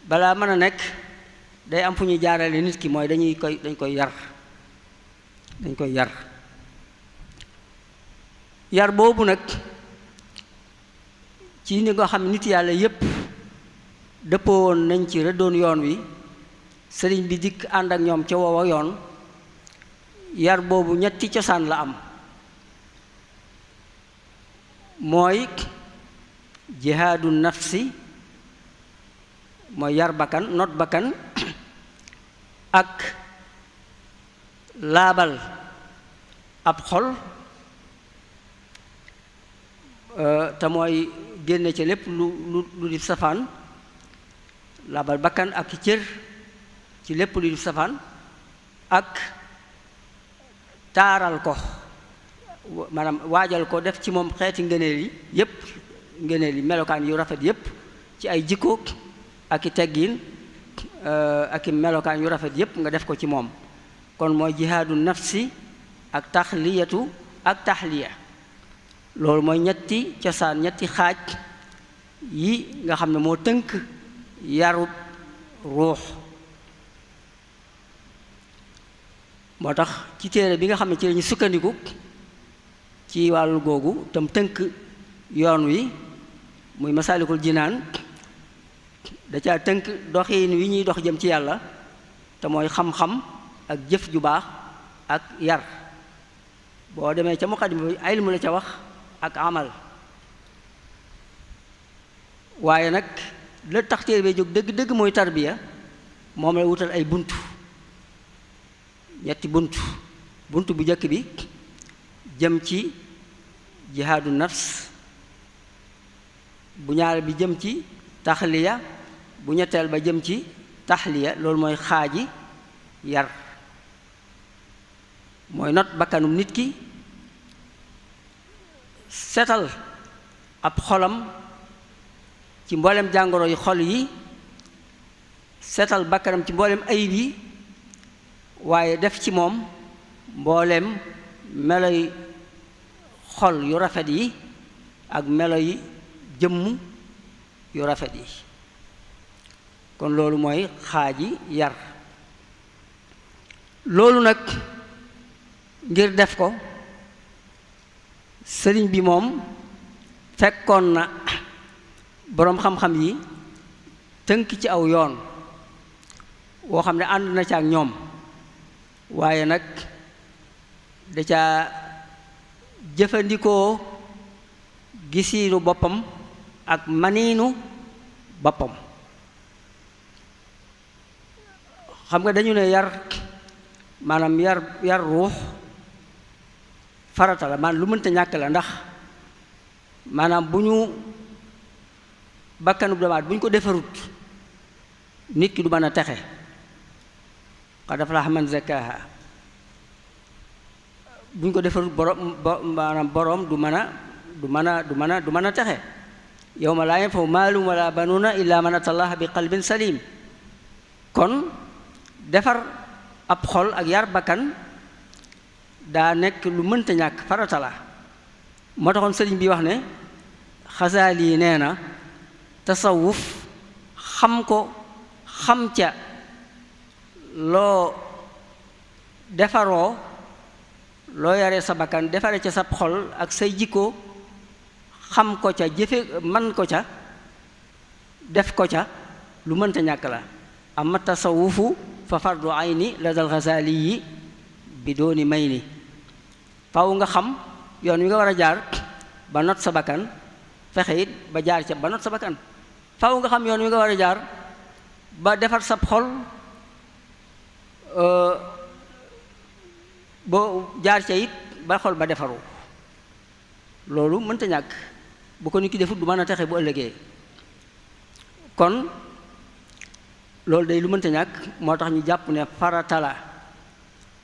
balaa mën a nekk day am fu ñuy jaarale nit ki, mooy dañ koy yar. yar boobu nag ci ni nga xam nit yàlla yépp dëppoo woon nañ ci rëddoon yoon wi, sëriñ bi dikk ànd ak ñoom ca woowa yoon. yar boobu ñetti cosaan la am, mooy jihaadu nafsi, mooy yar bakkan, not bakkan, ak laabal ab xol, te mooy génne ca lépp lu di safaan, laabal bakkan ak cër ci lépp lu di safaan, ak taaral ko, maanaam waajal ko, def ci moom xeeti ngëneel yi yépp, ngëneel yi melokaan yu rafet yépp ci ay jikko ak i teggiin ak i melokaan yu rafet yépp nga def ko ci moom. kon mooy jihaadu nafsi ak taxliyatu ak taxliya. loolu mooy ñetti cosaan, ñetti xaaj yi nga xam ne moo tënk yarub ruux. moo tax ci téere bi nga xam ne ci lañu sukkandiku ci wàllu googu tam tënk yoon wi, muy Masaalikul Jinaan, da caa tënk doxiin wi ñuy dox jëm ci yàlla, te mooy xam-xam ak jëf ju baax ak yar. boo demee ca muqaddima bi ilmu la ca wax ak amal. waaye nag la tax téere bee jóg dëgg-dëgg mooy tarbiya, moom la wutal ay buntu, ñetti buntu bu njëkk bi jëm ci jihaadu nafs, bu ñaareel bi jëm ci taxliya, bu ñetteel ba jëm ci taxliya. loolu mooy xaaji yar, mooy not bakkanum nit ki, setal ab xolam ci mboolem jàngoro yi xol yi, setal bakkanam ci mboolem ayib yi, waaye def ci moom mboolem meloy xol yu rafet yi ak melo yi jëmm yu rafet yi. kon loolu mooy xaaji yar. loolu nag ngir def ko, sëriñ bi moom fekkoon na boroom xam-xam yi tënk ci aw yoon woo xam ne ànd na ca ak ñoom, waaye nag da ca jëfandikoo gisiinu boppam ak maniinu boppam. xam nga dañu ne yar, maanaam yar ruux farata la, maanaam lu mënta ñàkk la. ndax maanaam bu ñu bakkanu doomu aadama bu ñu ko defarut, nit ki du mën a texe. qad aflaha man zakkaaha. bu ñu ko defarut maanaam boroom du mën a texe. yawma laa yanfa'u maalun wala banuuna illa man atallaha bi qalbin salim. kon defar ab xol ak yar bakkan daa nekk lu mënta ñàkk farata la. moo taxoon sëriñ bi wax ne Xasaali nee na tasawuf xam ko xam ca loo defaroo loo yaree sa bakkan defare ca sab xol ak say jikko xam ko ca jëfe man ko ca def ko ca lu mënta ñàkk la. amma tasawufu fa fardu ayni la dal Xasaali yi bi dooni may ni. faw nga xam yoon wi nga war a jaar ba not sa bakkan fexe it ba jaar ca ba not sa bakkan. faw nga xam yoon wi nga war a jaar ba defar sab xol boo jaar ca it ba xol ba defaru. loolu mënta ñàkk bu ko nit ki defut du mën a texe bu ëllëgee. kon loolu day lu mënta ñàkk moo tax ñu jàpp ne farata la.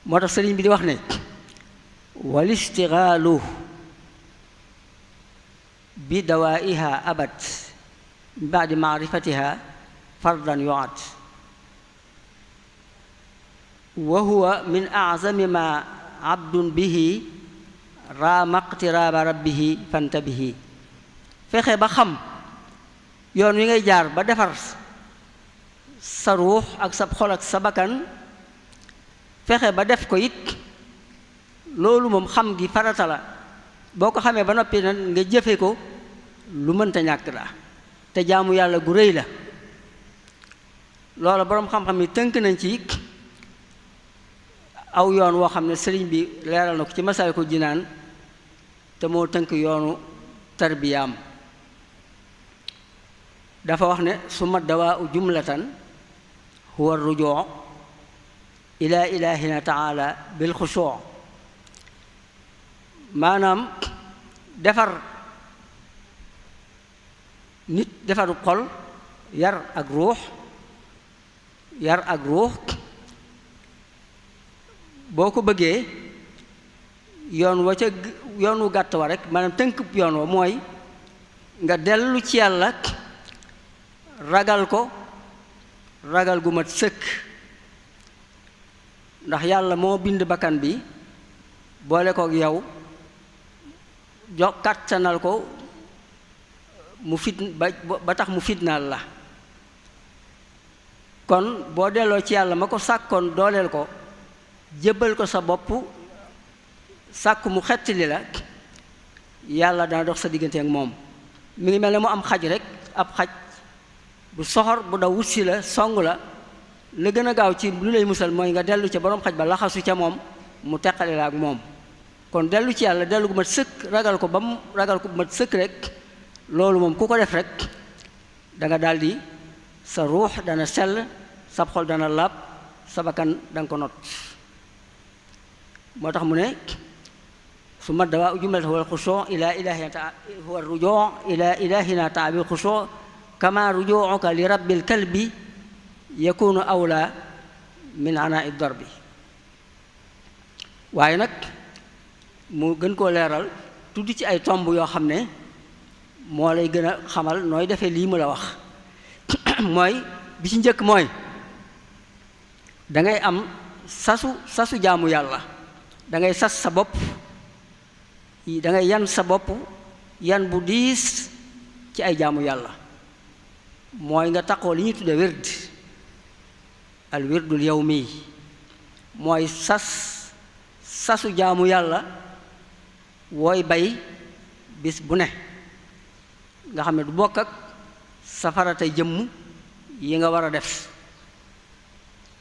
moo tax sëriñ bi di wax ne wal istigaalu bi dawaiha abad min baadi maarifatiha fardan yuad wa huwa min azami ma abdun bihi raama iqtiraaba rabbihi fantabihi. fexe ba xam yoon wi ngay jaar ba defar sa ruux ak sa xol ak sa bakkan fexe ba def ko it loolu moom xam gi farata la. boo ko xamee ba noppi nag nga jëfe ko lu mënta ñàkk la te jaamu yàlla gu rëy la. loola boroom xam-xam yi tënk nañ ci aw yoon woo xam ne sëriñ bi leeral na ko ci Masaalikul Jinaan te moo tënk yoonu tarbiyaam. dafa wax ne summa dawaa'u jumlatan huwa rujuu ila ilahina taala bil xushuu. maanaam defar nit defaru xol yar ak ruux boo ko bëggee yoon wu gàtt wa rek maanaam tënk yoon wa mooy nga dellu ci yàlla ragal ko ragal gu mat sëkk. ndax yàlla moo bind bakkan bi boole kook yow jox kàttanal ko mu ba tax mu fitnaal la. kon boo delloo ci yàlla ma ko sàkkoon dooleel ko jébbal ko sa bopp sàkku mu xettali la yàlla dana dox sa diggante ak moom. mi ngi mel ne mu am xaj rek ab xaj bu soxor bu daw wutsi la song la gën a gaaw ci lu lay musal mooy nga dellu ca boroom xaj ba laxasu ca moom mu teqale la ak moom. kon dellu ci yàlla dellu gu mat sëkk ragal ko ba mu ragal ko bu mat sëkk rek loolu moom ku ko def rek danga daldi sa ruux dana sell sa xol dana laab sa bakkan danga ko not. moo tax mu ne summa dawaa'u jumlatan huwa al-xusuu' ila ilahina huwa ar-rujuu' ila ilahina taala bil xusuu' kama rujuu'uka li rabbil kalbi yakunu awla min anaa'i darbi. waaye nag mu gën koo leeral tudd ci ay tomb yoo xam ne moo lay gën a xamal nooy defee lii mu la wax. mooy bi ci njëkk mooy dangay am sasu jaamu yàlla. dangay sas sa bopp dangay yan sa bopp yan bu diis ci ay jaamu yàlla. mooy nga taxoo li ñuy tudde wird al wirdul yawmi mooy sasu jaamu yàlla wooy bay bis bu ne nga xam ne du bokk ak sa faratay jëmm yi nga war a def.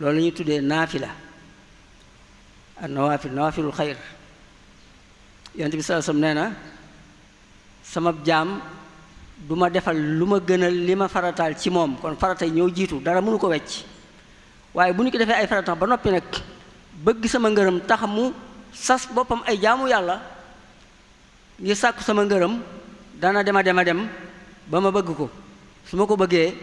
loolu la ñuy tuddee naafila an nawaafilul xayr. yonent bi sallallahu alayhi wasallam nee na sama jaam du ma defal lu ma gënal li ma farataal ci moom. kon faratay ñëw jiitu dara mënu ko wecc. waaye bu ñu ko defee ay farata ba noppi nag bëgg sama ngërëm tax mu sas boppam ay jaamu yàlla ngir sàkku sama ngërëm dana dem ba ma bëgg ko. su ma ko bëggee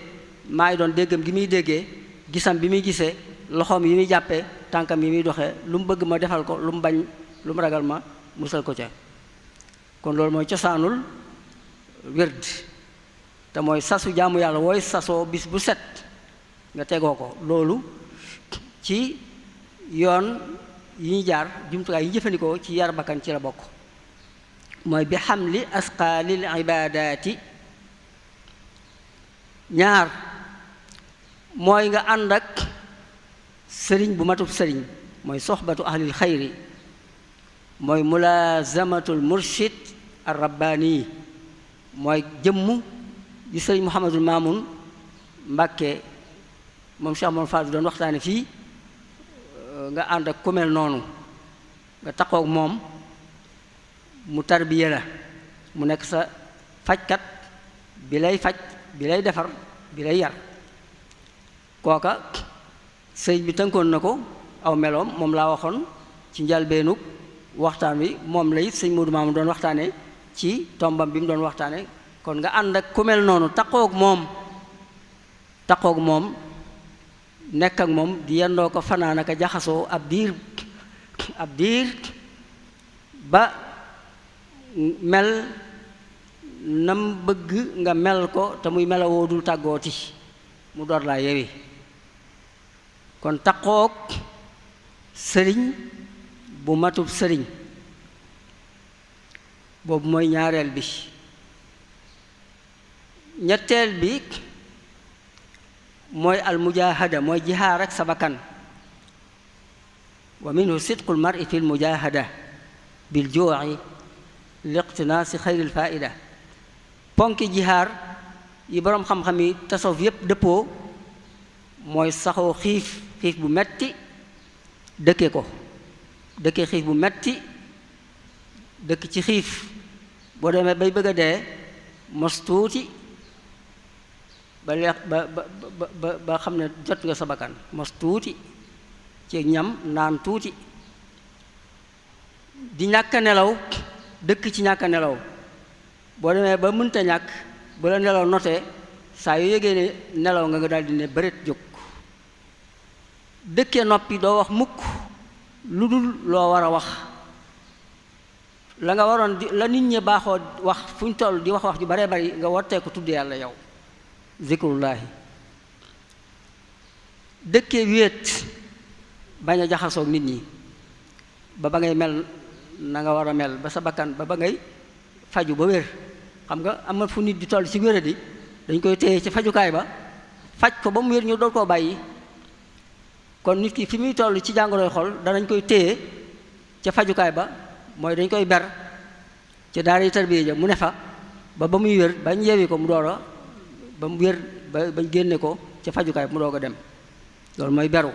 maay doon déggam gi muy déggee gisam bi muy gisee loxoom yi muy jàppee tànkam yi muy doxee lu mu bëgg ma defal ko lu mu bañ lu mu ragal ma musal ko ca. kon loolu mooy cosaanul wird te mooy sasu jaamu yàlla wooy sasoo bis bu set nga tegoo ko loolu ci yoon yi ñuy jaar jumtukaay yi jëfandikoo ci yar bakkan ci la bokk mooy bi xamli asqaalil ibaadaati ñaar mooy nga ànd ak sëriñ bu matub sëriñ mooy soxbatu ahlil xayri mooy mulaazamatul murshid ar rabbaani mooy jëmm di sëriñ Muhammadul Maamun Mbàkke moom Cheikh Mouhamadou Fadil doon waxtaane fii nga ànd ak ku mel noonu nga taxoog moom mu tarbiya la mu nekk sa fajkat bi lay faj bi lay defar bi lay yar kooka sëriñ bi tënkoon na ko aw meloom moom laa waxoon ci njalbeenug waxtaan wi moom la it sëñ Modou Mamoun doon waxtaane ci tombam bi mu doon waxtaane kon nga ànd ak ku mel noonu taxoog moom nekk ak moom di yendoo ko fanaan ak jaxasoo ab diir ba mel nam bëgg nga mel ko te muy melawoo dul tàggooti mu door laa yewi kon taxoog sëriñ bu matub sëriñ boobu mooy ñaareel bi ñetteel bi mooy almujaahada mooy jihaar ak sa bakkan wa minhu sidqul mar'i fi lmujaahada bil juu'i liqtinaasi xayril faa'ida ponki jihaar yi boroom xam-xam yi tasawuf yépp dëppoo mooy saxoo xiif bu metti dëkke ko dëkke xiif bu metti dëkk ci xiif boo demee bay bëgg a dee mos tuuti ba xam ne jot nga sa bakkan mos tuuti ci ñam naan tuuti di ñàkk a nelaw dëkk ci ñàkk a nelaw boo demee ba mënta ñàkk bu la nelaw notee saa yu yëgee ne nelaw nga daldi ne bëreet jóg dëkkee noppi doo wax mukk lu dul loo war a wax la nga waroon di la nit ñi baaxoo wax fu ñu toll di wax ju baree bari nga wartee ko tudd yàlla yow zikrullaahi dëkkee wéet bañ a jaxasoog nit ñi ba ngay mel na nga war a mel ba sa bakkan ba ngay faju ba wér xam nga am na fu nit di toll ci wéradi dañ koy téye ci fajukaay ba faj ko ba mu wér ñu doon koo bàyyi kon nit ki fi muy toll ci jàngoroy xol danañ koy téye ca fajukaay ba mooy dañ koy ber ca daara tarbiya ja mu ne fa ba muy wér bañ yeewi ko mu door a ba mu wér bañ génne ko ca fajukaay mu doog a dem loolu mooy beru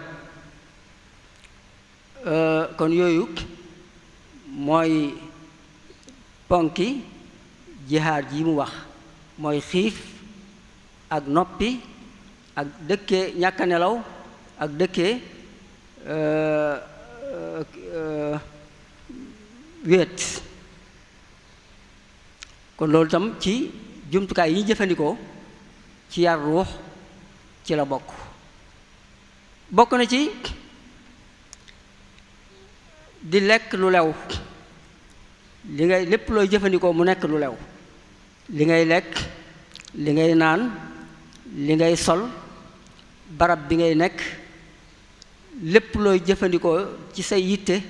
kon yooyu mooy ponki jihaar ji mu wax mooy xiif ak noppi ak dëkkee ñàkk a nelaw ak dëkkee wéet kon loolu itam ci jumtukaay yi ñu jëfandikoo ci yar ruux ci la bokk na ci di lekk lu lew li ngay lépp looy jëfandikoo mu nekk lu lew li ngay lekk li ngay naan li ngay sol barab bi ngay nekk lépp looy jëfandikoo ci say yitte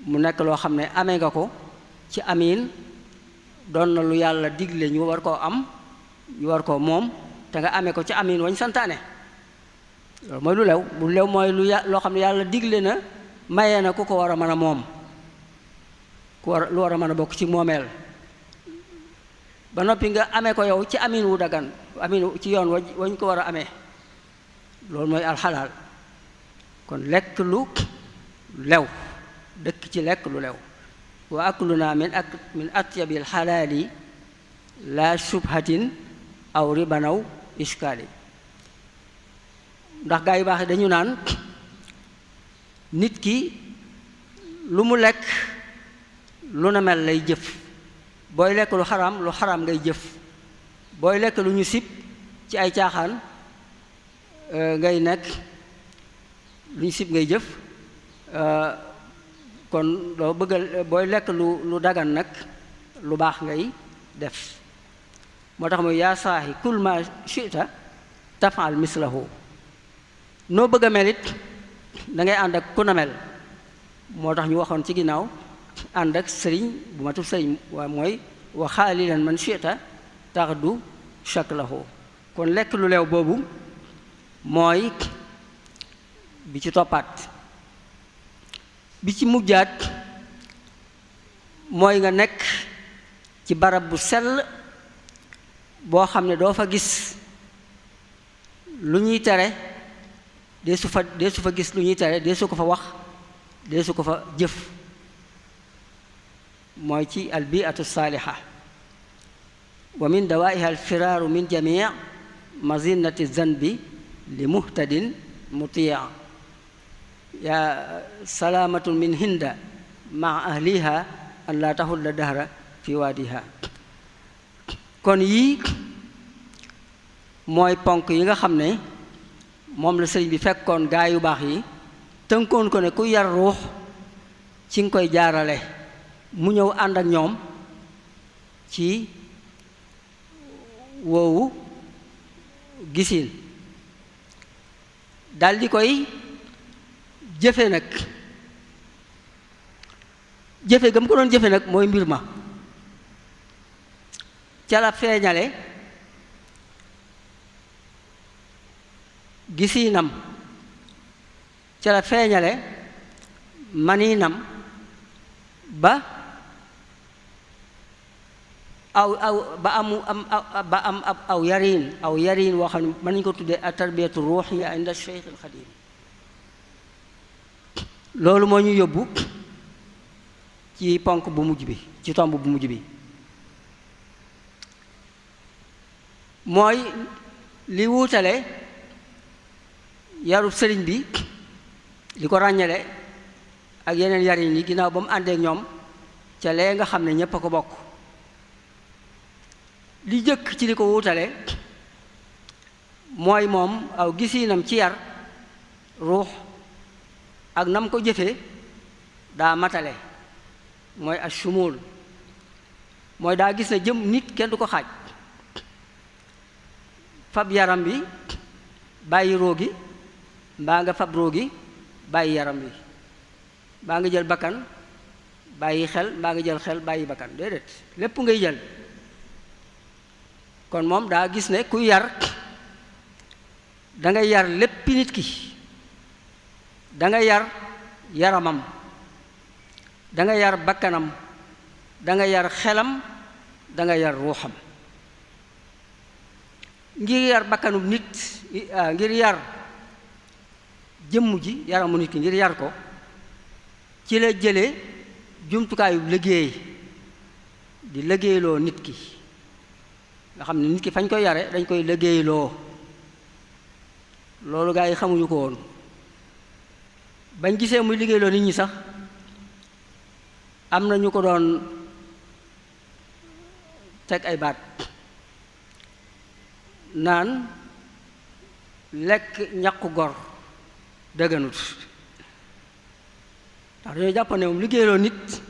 mu nekk loo xam ne amee nga ko ci amiin doon na lu yàlla digle ñu war koo am ñu war koo moom te nga amee ko ci amiin wañ santaane loolu mooy lu lew mooy loo xam ne yàlla digle na mayee na ku ko war a mën a moom lu war a mën a bokk ci moomeel ba noppi nga amee ko yow ci amiin wu dagan amiin ci yoon wañ ko war a amee loolu mooy alxalaal kon lekk lu lew dëkk ci lekk lu lew wa akluna min atyabil xalaali la shubhatin aw ribanaw iskaali ndax gaa yu baax dañu naan nit ki lu mu lekk lu na mel lay jëf booy lekk lu xaraam ngay jëf booy lekk lu ñu sib ci ay caaxaan ngay nekk lu ñu sib ngay jëf kon loo bëggal booy lekk lu dagan nag lu baax ngay def moo tax mooy yaa saahi kul ma shi'ta tafal mislahu noo bëgg a mel it da ngay ànd ak ku na mel moo tax ñu waxoon ci ginnaaw ànd ak sëriñ bu matub sëriñ waa mooy wa xaalilan man shi'ta taxdu shaklahu kon lekk lu leew boobu mooy bi ci toppaat bi ci mujjaat mooy nga nekk ci barab bu sell boo xam ne doo fa gis lu ñuy tere dee su fa gis lu ñuy tere dee su ko fa wax dee su ko fa jëf mooy ci albiatu saaliha wa min dawaiha alfiraaru min jamii mazinati zanbi li muhtadin mutia yaa salaamatun min hinda maa ahliha an laa taxulla dahra fi waadiha kon yii mooy ponk yi nga xam ne moom la sëriñ bi fekkoon gaa yu baax yi tënkoon ko ne ku yar ruux ci nga koy jaarale mu ñëw ànd ak ñoom ci woowu gisin daldi koy jëfe nag jëfe gam ko doon jëfe nag mooy mbir ma ca la feeñale gisiinam ca la feeñale maniinam ba am aw yariin woo xam ne mën nañu ko tuddee at tarbiyatu ruuxiya inda Cheikh al Xadim loolu moo ñu yóbbu ci ponk bu mujj bi ci tomb bu mujj bi mooy li wuutale yarub sëriñ bi li ko ràññale ak yeneen yarin yi ginnaaw ba mu àndeek ñoom ca lee nga xam ne ñépp a ko bokk li jëkk ci li ko wuutale mooy moom aw gisiinam ci yar ruux ak nam ko jëfee daa matale mooy ashumul mooy daa gis ne jëm nit kenn du ko xaaj fab yaram bi bàyyi roogi mbaa nga fab roogi bàyyi yaram bi mbaa nga jël bakkan bàyyi xel mbaa nga jël xel bàyyi bakkan déedéet lépp ngay jël kon moom daa gis ne ku yar dangay yar léppi nit ki dangay yar yaramam dangay yar bakkanam dangay yar xelam dangay yar ruuxam ngir yar bakkanum nit ngir yar jëmm ji yaramu nit ki ngir yar ko ci la jële jumtukaayu liggéey di liggéeyloo nit ki nga xam ne nit ki fañ koy yare dañ koy liggéeyloo loolu gaa yi xamuñu ko woon bañ gisee muy liggéeyloo nit ñi sax am na ñu ko doon teg ay baat naan lekk ñaqu gor dëgganut ndax dañoo jàpp ne moom liggéeyloo nit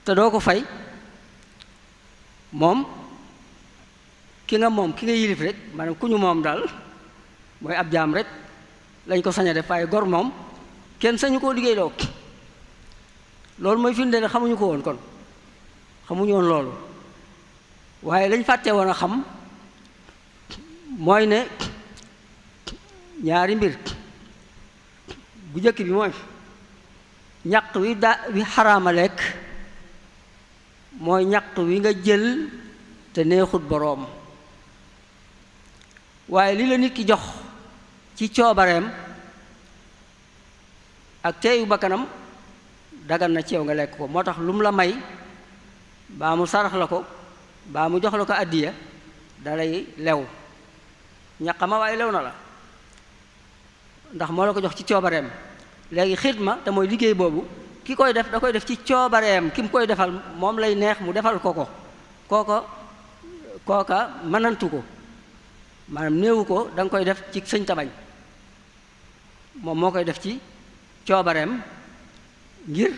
te doo ko fay moom ki nga yilif rek maanaam ku ñu moom daal mooy ab jaam rek lañ ko sañ a def waaye gor moom kenn sañu koo liggéeyloo loolu mooy firnde ne xamuñu ko woon kon xamuñu woon loolu waaye lañ fàtte woon a xam mooy ne ñaari mbir bu njëkk bi mooy ñaq wi xaraama lekk mooy ñaq wi nga jël te neexut boroom waaye li la nit ki jox ci coobareem ak teeyu bakkanam dagan na ci yow nga lekk ko moo tax lu mu la may baa mu sarax la ko baa mu jox la ko àddiya dalay lew ñaqama waaye lew na la ndax moo la ko jox ci coobareem léegi xidma te mooy liggéey boobu ki koy def da koy def ci coobareem ki mu koy defal moom lay neex mu defal ko kooka mënantu ko maanaam néewu ko da nga koy def ci sëñ tabañ moom moo koy def ci coobareem ngir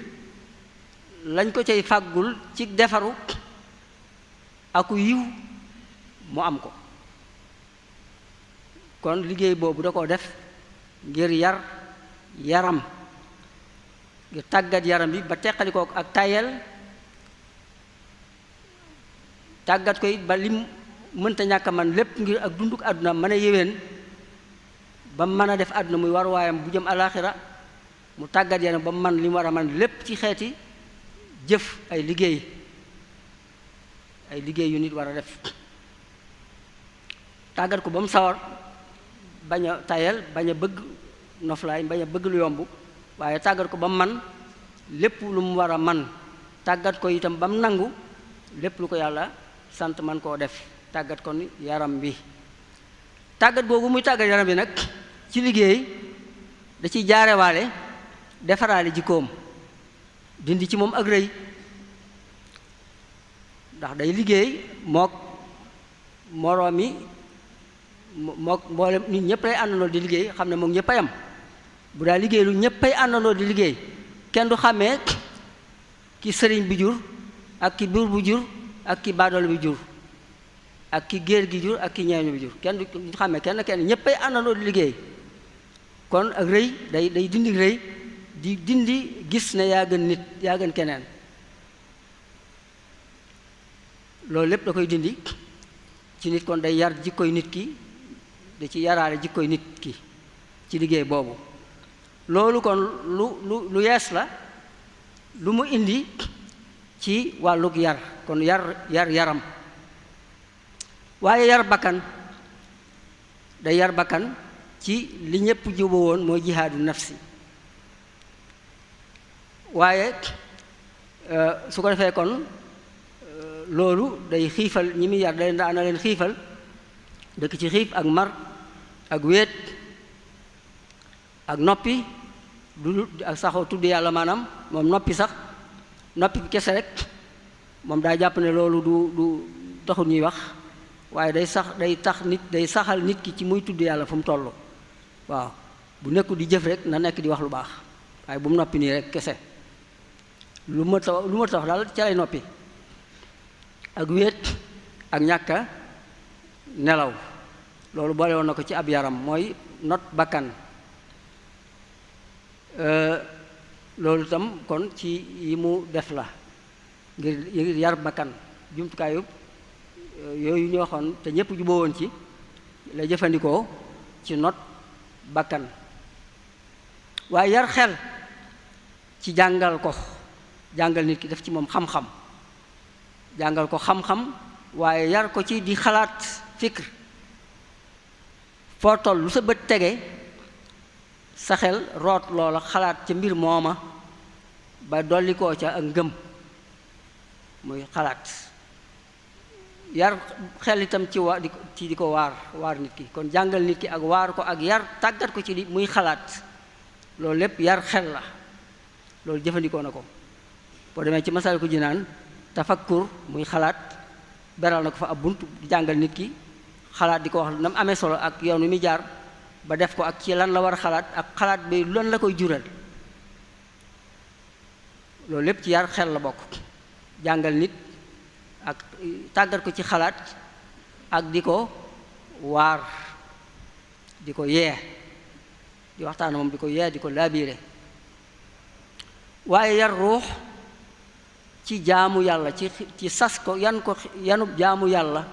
lañ ko cay fàggul ci defaru aku yiw mu am ko. kon liggéey boobu da koo def ngir yar yaram, ngir tàggat yaram bi ba teqalikoo ak tayel, tàggat ko it ba lim mënta ñàkk man lépp ngir ak dunduk àdduna mën a yéwén ba mën a def àdduna muy war waayam bu jëm alaaxira, mu tàggat yaram ba man li mu war a man lépp ci xeeti jëf ay liggéey yu nit war a def. tàggat ko ba mu sawar, bañ a tayal, bañ a bëgg noflaay, bañ a bëgg lu yomb, waaye tàggat ko ba mu man lépp lu mu war a man, tàggat ko itam ba mu nangu lépp lu ko yàlla sant man koo def. tàggat ko ni yaram bi. tàggat googu muy tàggat yaram bi nag ci liggéey da ciy jaarewaale defaraale jikkoom, dindi ci moom ak rëy, ndax day liggéey mook moroomi mook mboolem nit ñëpp lay àndandoo di liggéey, xam ne moom ñëpp a yam. bu daa liggéey lu ñëpp ay àndandoo di liggéey, kenn du xàmmee ki sëriñ bi jur ak ki buur bu jur ak ki baadoolo bi jur ak ki géer gi jur ak ki ñeeñu bi jur, kenn du xàmmee kenn ñëpp ay àndandoo di liggéey. kon ak rëy day dindi rëy, di dindi gis ne yaa gën nit, yaa gën keneen. loolu lépp da koy dindi ci nit. kon day yar jikkoy nit ki, da ci yaraale jikkoy nit ki ci liggéey boobu. loolu kon lu yees la, lu mu indi ci wàllug yar. kon yaram, waaye yar bakkan, day yar bakkan ci li ñépp juba woon mooy jihaadu nafsi. waaye su ko defee kon loolu day xiifal ñi muy yar, daana leen xiifal, dëkk ci xiif ak mar ak wéet ak noppi, du ak saxoo tudd yàlla. maanaam moom noppi sax, noppi kese rek moom daa jàpp ne loolu du taxul ñuy wax, waaye day saxal nit ki ci muy tudd yàlla fu mu toll. waaw bu nekku di jëf rek na nekk di wax lu baax, waaye bu mu noppi nii rek kese. lu ma tax daal ca lay noppi. ak wéet ak ñàkka nelaw, loolu boole woon na ko ci ab yaram, mooy not bakkan. loolu itam kon ci yi mu def la ngir yar bakkan. jumtukaayu yooyu ñu waxoon te ñépp juboo woon ci la jëfandikoo ci not bakkan. waaye yar xel ci jàngal nit ki, def ci moom xam-xam, jàngal ko xam-xam, waaye yar ko ci di xalaat fikr. foo toll lu sa bët tege, sa xel root loola, xalaat ca mbir mooma ba dolli koo ca ak ngëm, muy xalaat. yar xel itam ci di ko waar nit ki. kon jàngal nit ki ak waar ko ak yar, tàggat ko ci di muy xalaat, loolu lépp yar xel la. loolu jëfandikoo na ko. boo demee ci Masaalikul Jinaan, tafakkur muy xalaat, beral na ko fa ab bunt di jàngal nit ki xalaat, di ko wax na mu amee solo ak yoon wi muy jaar ba def ko, ak ci lan la war a xalaat, ak xalaat bi lan la koy jural. loolu lépp ci yar xel la bokk. jàngal nit ak tàggat ko ci xalaat ak di ko waar, di ko yee, di waxtaan moom, di ko yee, di ko laabiire. waaye yar ruux ci jaamu yàlla, ci sas ko yanub jaamu yàlla,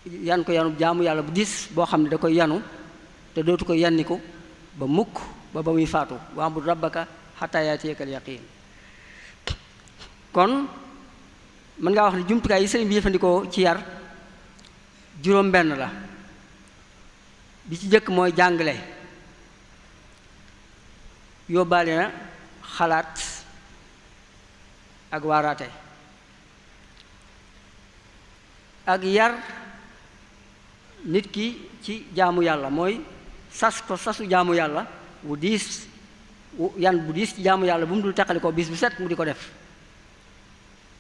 yanub jaamu yàlla bu diis boo xam ne da koy yanu te dootu ko yanniku ba mukk ba muy faatu. wa'bud rabbaka hattaa ya'tiyakal yaqiin. kon mën ngaa wax ne jumtukaay yi sëriñ bi jëfandikoo ci yar juróom benn la. bi ci jëkk mooy jàngale, yóbbaale na xalaat ak waaraate, ak yar nit ki ci jaamu yàlla, mooy sasu jaamu yàlla bu diis, yan bu diis ci jaamu yàlla bu mu dul teqali ko bis bu set mu di ko def,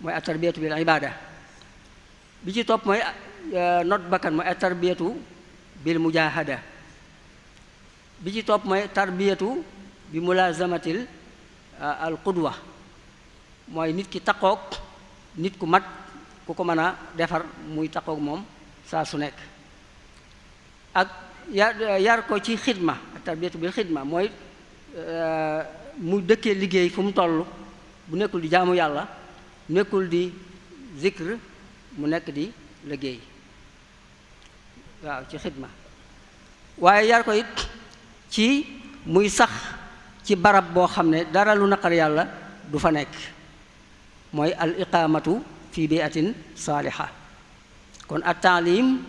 mooy at-tarbiyatu bil ibada. bi ci topp mooy not bakkan, mooy at-tarbiyatu bil mujahada. bi ci topp mooy tarbiyatu bi mulazamatil al qudwa, mooy nit ki taqoog nit ku mat ku ko mën a defar muy taxaw moom saa su nekk. ak yar ko ci xidma tarbiyatu bil xidma mooy mu dëkkee liggéey fu mu toll, bu nekkul di jaamu yàlla, nekkul di zikr, mu nekk di liggéey, waaw, ci xidma. waaye yar ko it ci muy sax ci barab boo xam ne dara lu naqar yàlla du fa nekk, mooy al iqamatu fi biatin saaliha. kon at taalim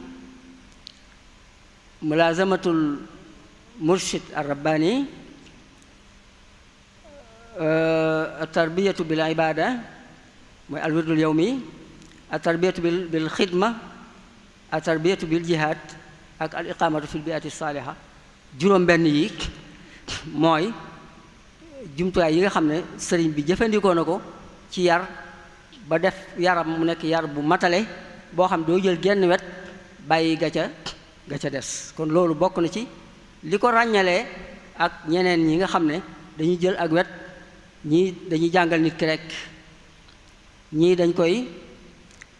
mulazamatul murshid ar rabbani, at tarbiyatu bil ibada mooy al wirdul yawmi, at tarbiyatu bil xidma, at tarbiyatu bil jihad, ak al iqamatu fil biati saaliha. juróom benn yi mooy jumtuwaay yi nga xam ne sëriñ bi jëfandikoo na ko ci yar ba def yaram mu nekk yar bu matale boo xam doo jël genn wet bàyyi ga ca des. kon loolu bokk na ci li ko ràññalee ak ñeneen ñi nga xam ne dañuy jël ak wet, ñii dañuy jàngal nit ki rek, ñii dañ koy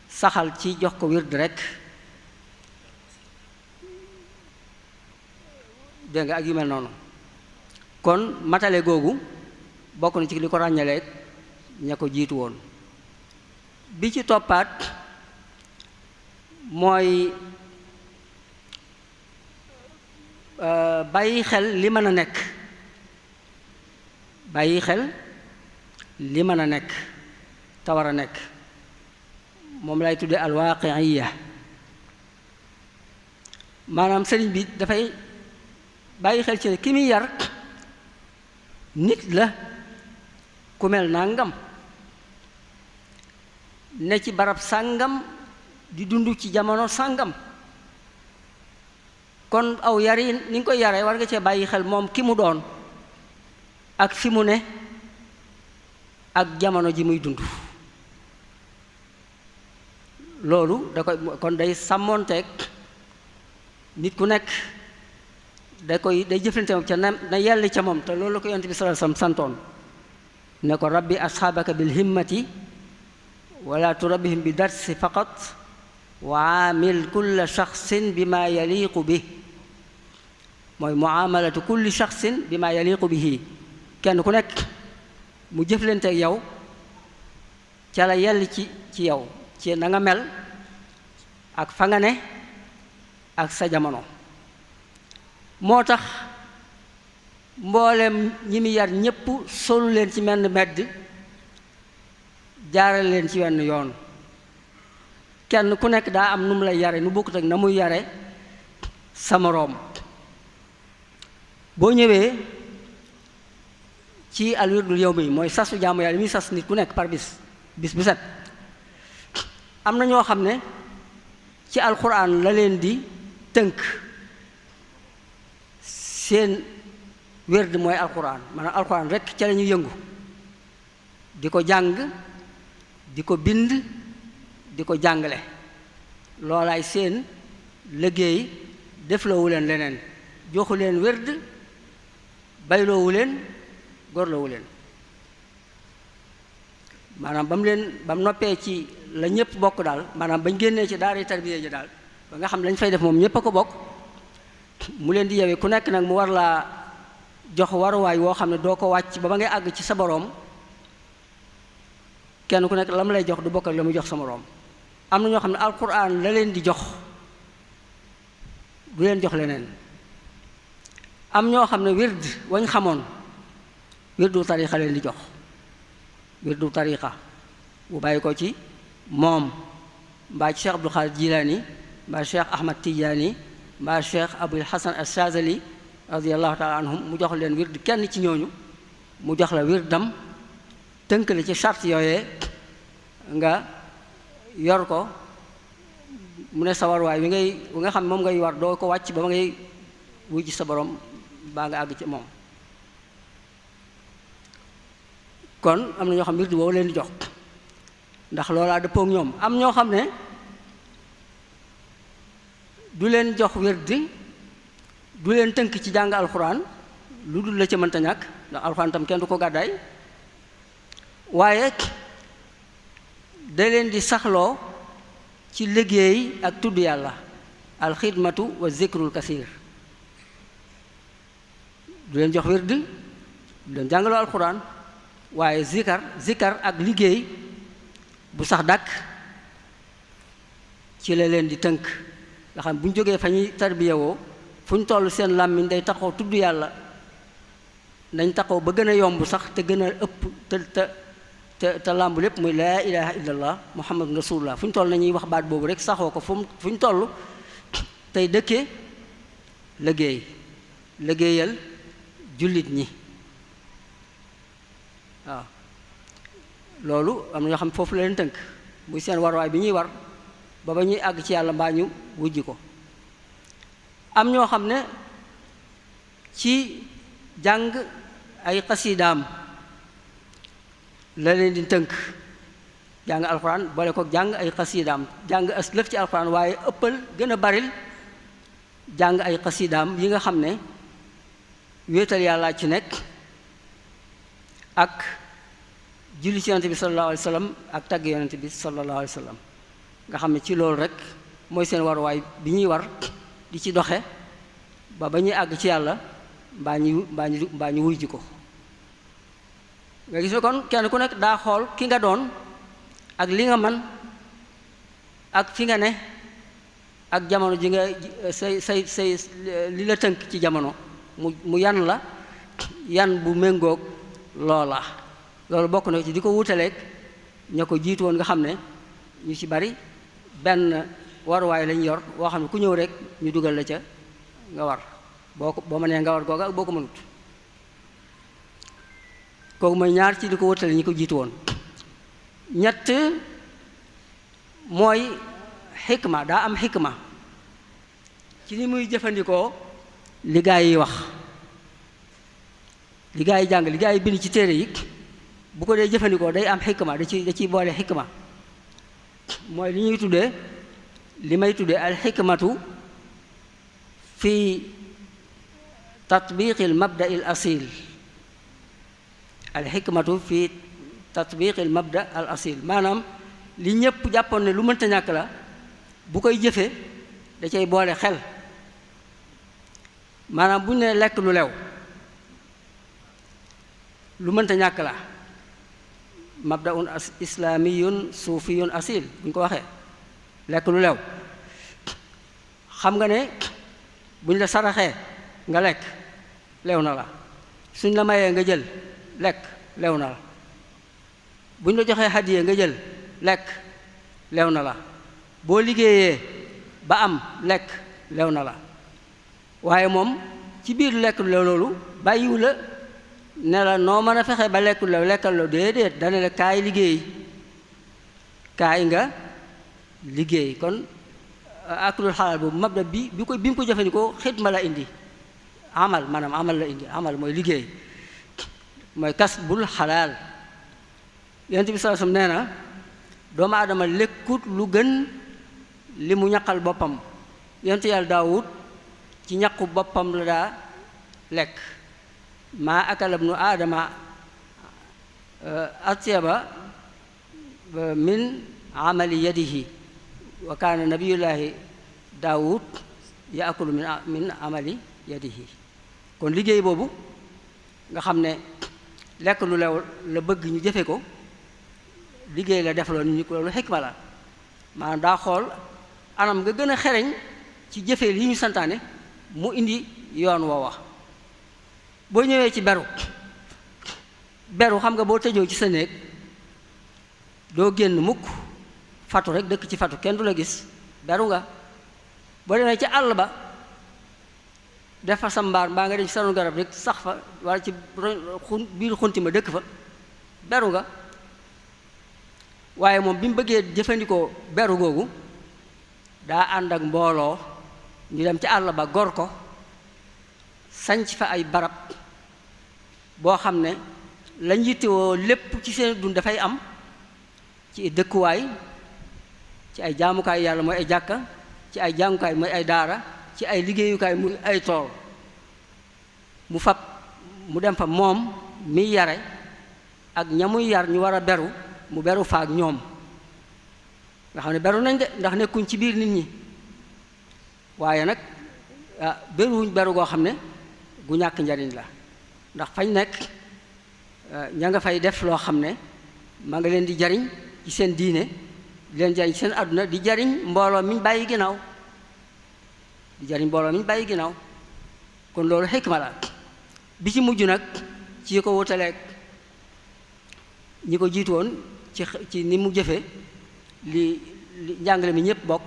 saxal ci jox ko wird rek, dégg nga, ak yu mel noonu. kon matale googu bokk na ci li ko ràññalee ña ko jiitu woon. bi ci toppaat mooy bàyyi xel li mën a nekk, bàyyi xel li mën a nekk te war a nekk, moom lay tudde alwaaqiya. maanaam sëriñ bi dafay bàyyi xel ci ne ki muy yar nit la ku mel nangam, ne ci barab sàngam, di dund ci jamono sàngam. kon aw yar yi ni nga koy yaree war nga cee bàyyi xel moom ki mu doon ak fi mu ne ak jamono ji muy dund. loolu da koy kon day sàmmoonteeg nit ku nekk, day jëflante moom ca na yell ca moom. te loolu la ko yonent bi sallallahu alayhi wasallam santoon ne ko rabbi asxaabaka bil himmati wala turabbihim bi darsi faqat wa amil kulla shaxsin bi ma yaliqu bi, mooy muamalatu kulli shaxsin bi ma yaliqu bihi. kenn ku nekk mu jëflante ak yow ca la yell ci yow, ci na nga mel ak fa nga ne ak sa jamono. moo tax mboolem ñi mi yar ñépp solu leen ci menn medd, jaarale leen ci wenn yoon. kenn ku nekk daa am nu mu lay yare, nu bokkut ak na muy yare sa moroom. boo ñëwee ci al wirdul yawmi mooy sasu jaamu yàlla muy sas nit ku nekk par bis bu set, am na ñoo xam ne ci alxuraan la leen di tënk. seen wird mooy alxuraan, maanaam alxuraan rekk ca la ñu yëngu, di ko jàng, di ko bind, di ko jàngale. loolaay seen liggéey, defloowu leen leneen, joxu leen wird, bayloowu leen, gorloowu leen. maanaam ba mu noppee ci la ñëpp bokk daal, maanaam bañ génnee ci daara tarbiya ji daal, ba nga xam lañ fay def moom ñëpp a ko bokk, mu leen di yewee ku nekk nag mu war laa jox waruwaay woo xam ne doo ko wàcc ba ngay àgg ci sa boroom. kenn ku nekk la mu lay jox du bokk ak la muy jox sa moroom. am na ñoo xam ne alquran la leen di jox, du leen jox leneen. am ñoo xam ne wird wañ xamoon, wirdu tariqa leen di jox, wirdu tariqa bu bàyyi ko ci moom, mbaa ci Cheikh Abdul Xaadir Jilaani, mbaa Cheikh Ahmad Tijaani, mbaa Cheikh Abul Hasan As-Saazali radiyallahu taala anhum, mu jox leen wird kenn ci ñooñu, mu jox la wirdam, tënk la ci charte yooyee, nga yor ko, mu ne sa warwaay wi nga xam moom ngay war doo ko wàcc ba ma ngay wuy ci sa borom baa nga àgg ci moom. kon am na ñoo xam wird boobu leen di jox ndax loolaa dëppoo ak ñoom. am ñoo xam ne du leen jox wird, du leen tënk ci jàng alxuraan lu dul la ca mënta ñàkk, ndax alxuraan tam kenn du ko gàddaay, waaye da leen di saxloo ci liggéey ak tudd yàlla alxidmatu wa zikrul kasiir du leen jox wird du leen jàngaloo alxuraan waaye zikar ak liggéey bu sax dàkk ci la leen di tënk nga xam bu ñu jógee fa ñuy tarbiyewoo fu ñu toll seen làmmiñ day taxaw tudd yàlla nañ taxaw ba gën a yomb sax te gën a ëpp te làmb lépp muy laa ilaha illallah muhammadu rasulullah fu ñu toll nañuy wax baat boobu rek saxoo ko fu ñu toll tey dëkkee liggéeyal jullit ñi waaw loolu am na ñoo xam foofu la leen tënk muy seen warwaay bi ñuy war ba ñuy àgg ci yàlla mbaa ñu wujji ko am ñoo xam ne ci jàng ay xasiidaam la leen di tënk jàng alxuraan boole ko jàng ay xasiidaam jàng as lëf ci alxuraan waaye ëppal gën a baril jàng ay xasiidaam yi nga xam ne wéetal yàlla ci nekk ak julli ci yonent bi sallallahu alayhi wa sallam ak tagg yonent bi sallallahu alayhi wa sallam nga xam ne ci loolu rek mooy seen waruwaay bi ñuy war di ci doxe ba ñuy àgg ci yàlla mbaa ñu wuy ji ko nga gis ne kon kenn ku nekk daa xool ki nga doon ak li nga man ak fi nga ne ak jamono ji nga say li la tënk ci jamono mu yan la yan bu méngoog loola loolu bokk na ci di ko wutaleeg ña ko jiitu woon nga xam ne ñu ci bari benn waruwaay lañ yor boo xam ne ku ñëw rek ñu dugal la ca nga war boo mënee nga war googa ak boo ko mënut kooku mooy ñaar ci di ko wutale ñi ko jiitu woon ñett mooy xikma daa am xikma ci ni muy jëfandikoo li gaa yi wax li gaa yi jàng li gaa yi bind ci téere yi bu ko dee jëfandikoo day am xikma da ciy boole xikma mooy li ñuy tuddee li may tuddee al xikmatu fi tatbiqil mabda il asil al xikmatu fi tatbiqil mabda al asil maanaam li ñépp jàppoon ne lu mënta ñàkk la bu koy jëfe da cay boole xel maanaam bu ñu nee lekk lu lew lu mënta ñàkk la mabdaun islamiyun suufiyun asil bu ñu ko waxee lekk lu lew xam nga ne bu ñu la saraxee nga lekk lew na la suñ la mayee nga jël lekk lew na la bu ñu la joxee hadiya nga jël lekk lew na la boo liggéeyee ba am lekk lew na la waaye moom ci biir lekk lu lew loolu bàyyiwu la ne la noo mën a fexe ba lekk lu lew lekkal la déedéet dana la kaay liggéey kaay nga liggéey kon aklul xalaal boobu mabda bi mu ko jëfandikoo xidma la indi amal maanaam amal la indi amal mooy liggéey mooy kasbul xalaal yonent bi sallallahu alayhi wasallam nee na doomu aadama lekkut lu gën li mu ñaqal boppam yonent yàlla Daawud ci ñaqu boppam la daa lekk maa akala ibnu aadama atyaba min amali yadihi wa kaana nabiyullahi Daawud yaakulu min amali yadihi kon liggéey boobu nga xam ne lekk lu lew la bëgg ñu jëfe ko liggéey la defaloo nit ñi ko loolu xikma la maanaam daa xool anam nga gën a xereñ ci jëfee li ñu santaane mu indi yoon woowa boo ñëwee ci beru xam nga boo tëjoo ci sa néeg doo génn mukk fatu rek dëkk ci fatu kenn du la gis beru nga boo demee ci àll ba def fa sa mbaar mbaa nga dem ci sanu garab rek sax fa walla ci biir xunti ma dëkk fa beru nga waaye moom bi mu bëggee jëfandikoo beru googu daa ànd ak mbooloo ñu dem ci àll ba gor ko sanc fa ay barab boo xam ne lañ yittewoo lépp ci seen dund dafay am ci dëkkuwaay ci ay jaamukaay yàlla mooy ay jàkka ci ay jàngukaay mooy ay daara ci ay liggéeyukaay muy ay tool mu dem fa moom miy yare ak ña muy yar ñu war a beru mu beru faak ñoom nga xam ne beru nañ de ndax nekkuñ ci biir nit ñi waaye nag beruwuñ beru goo xam ne gu ñàkk njariñ la ndax fañ nekk ña nga fay def loo xam ne ma nga leen di jariñ ci seen diine di leen jariñ ci seen àdduna di jariñ mbooloo miñ bàyyi ginnaaw kon loolu xikma la bi ci mujj nag ci ko wutaleeg ñi ko jiitu woon ci ni mu jëfe li njàngale mi ñépp bokk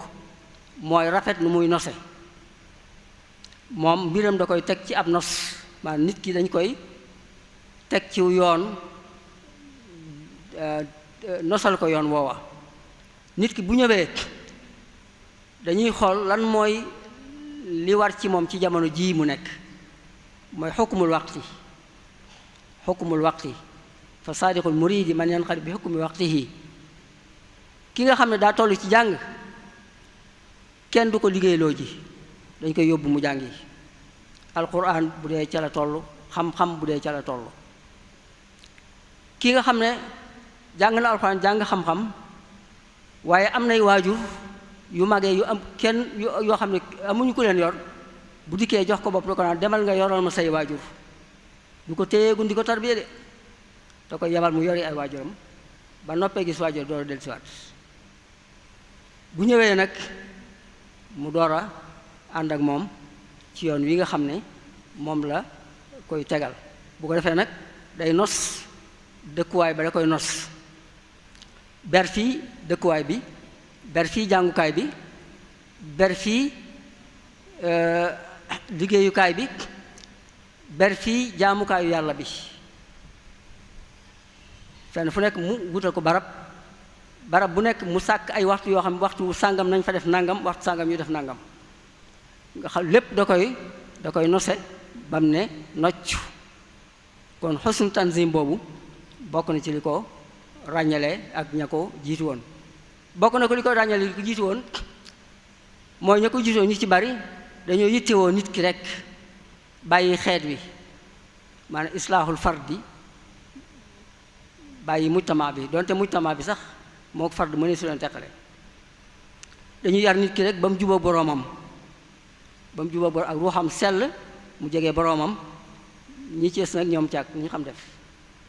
mooy rafet nu muy nose moom mbiram da koy teg ci ab nos maanaam nit ki dañ koy teg ci yoon nosal ko yoon woowa nit ki bu ñëwee dañuy xool lan mooy li war ci moom ci jamono jii mu nekk mooy xukmul waqti fa saadiqul muridi man yanqalib bi xukmi waqtihi ki nga xam ne daa toll ci jàng kenn du ko liggéeyloo ji dañ koy yóbbu mu jàngi alquran bu dee ca la toll xam-xam bu dee ca la toll ki nga xam ne jàng na alquran jàng xam-xam waaye am nay waajur yu magee yu am kenn yoo xam ne amuñu ko leen yor bu dikkee jox ko bopp da ko naan demal nga yoral ma say waajur du ko téyeegun di ko tarbiye de da koy yebal mu yori ay waajuram ba noppee gis waajur door a dellusiwaat bu ñëwee nag mu door a ànd ak moom ci yoon wi nga xam ne moom la koy tegal bu ko defee nag day nos dëkkuwaay ba da koy nos ber fii dëkkuwaay bi ber fii jàngukaay bi ber fii liggéeyukaay bi ber fii jaamukaayu yàlla bi fenn fu nekk mu wutal ko barab bu nekk mu sàkk ay waxtu yoo xam ne waxtu sàngam nañ fa def nangam waxtu sàngam ñu def nangam nga xam lépp da koy nose bam ne nocc kon xusnu tanzim boobu bokk na ci li ko ràññalee ak ña ko jiitu woon bokk na ko li ko ràññalee li ko jiitu woon mooy ña ko jiitu woon ñu ci bari dañoo yittewoo nit ki rek bàyyi xeet wi maanaam islaahul fardi bàyyi mujtama bi donte mujtama bi sax moo ko fard mënee su leen teqale dañuy yar nit ki rek ba mu jubóo boroomam ak ruuxam sell mu jege boroomam ñi ci nag ñoom càkk ñu xam def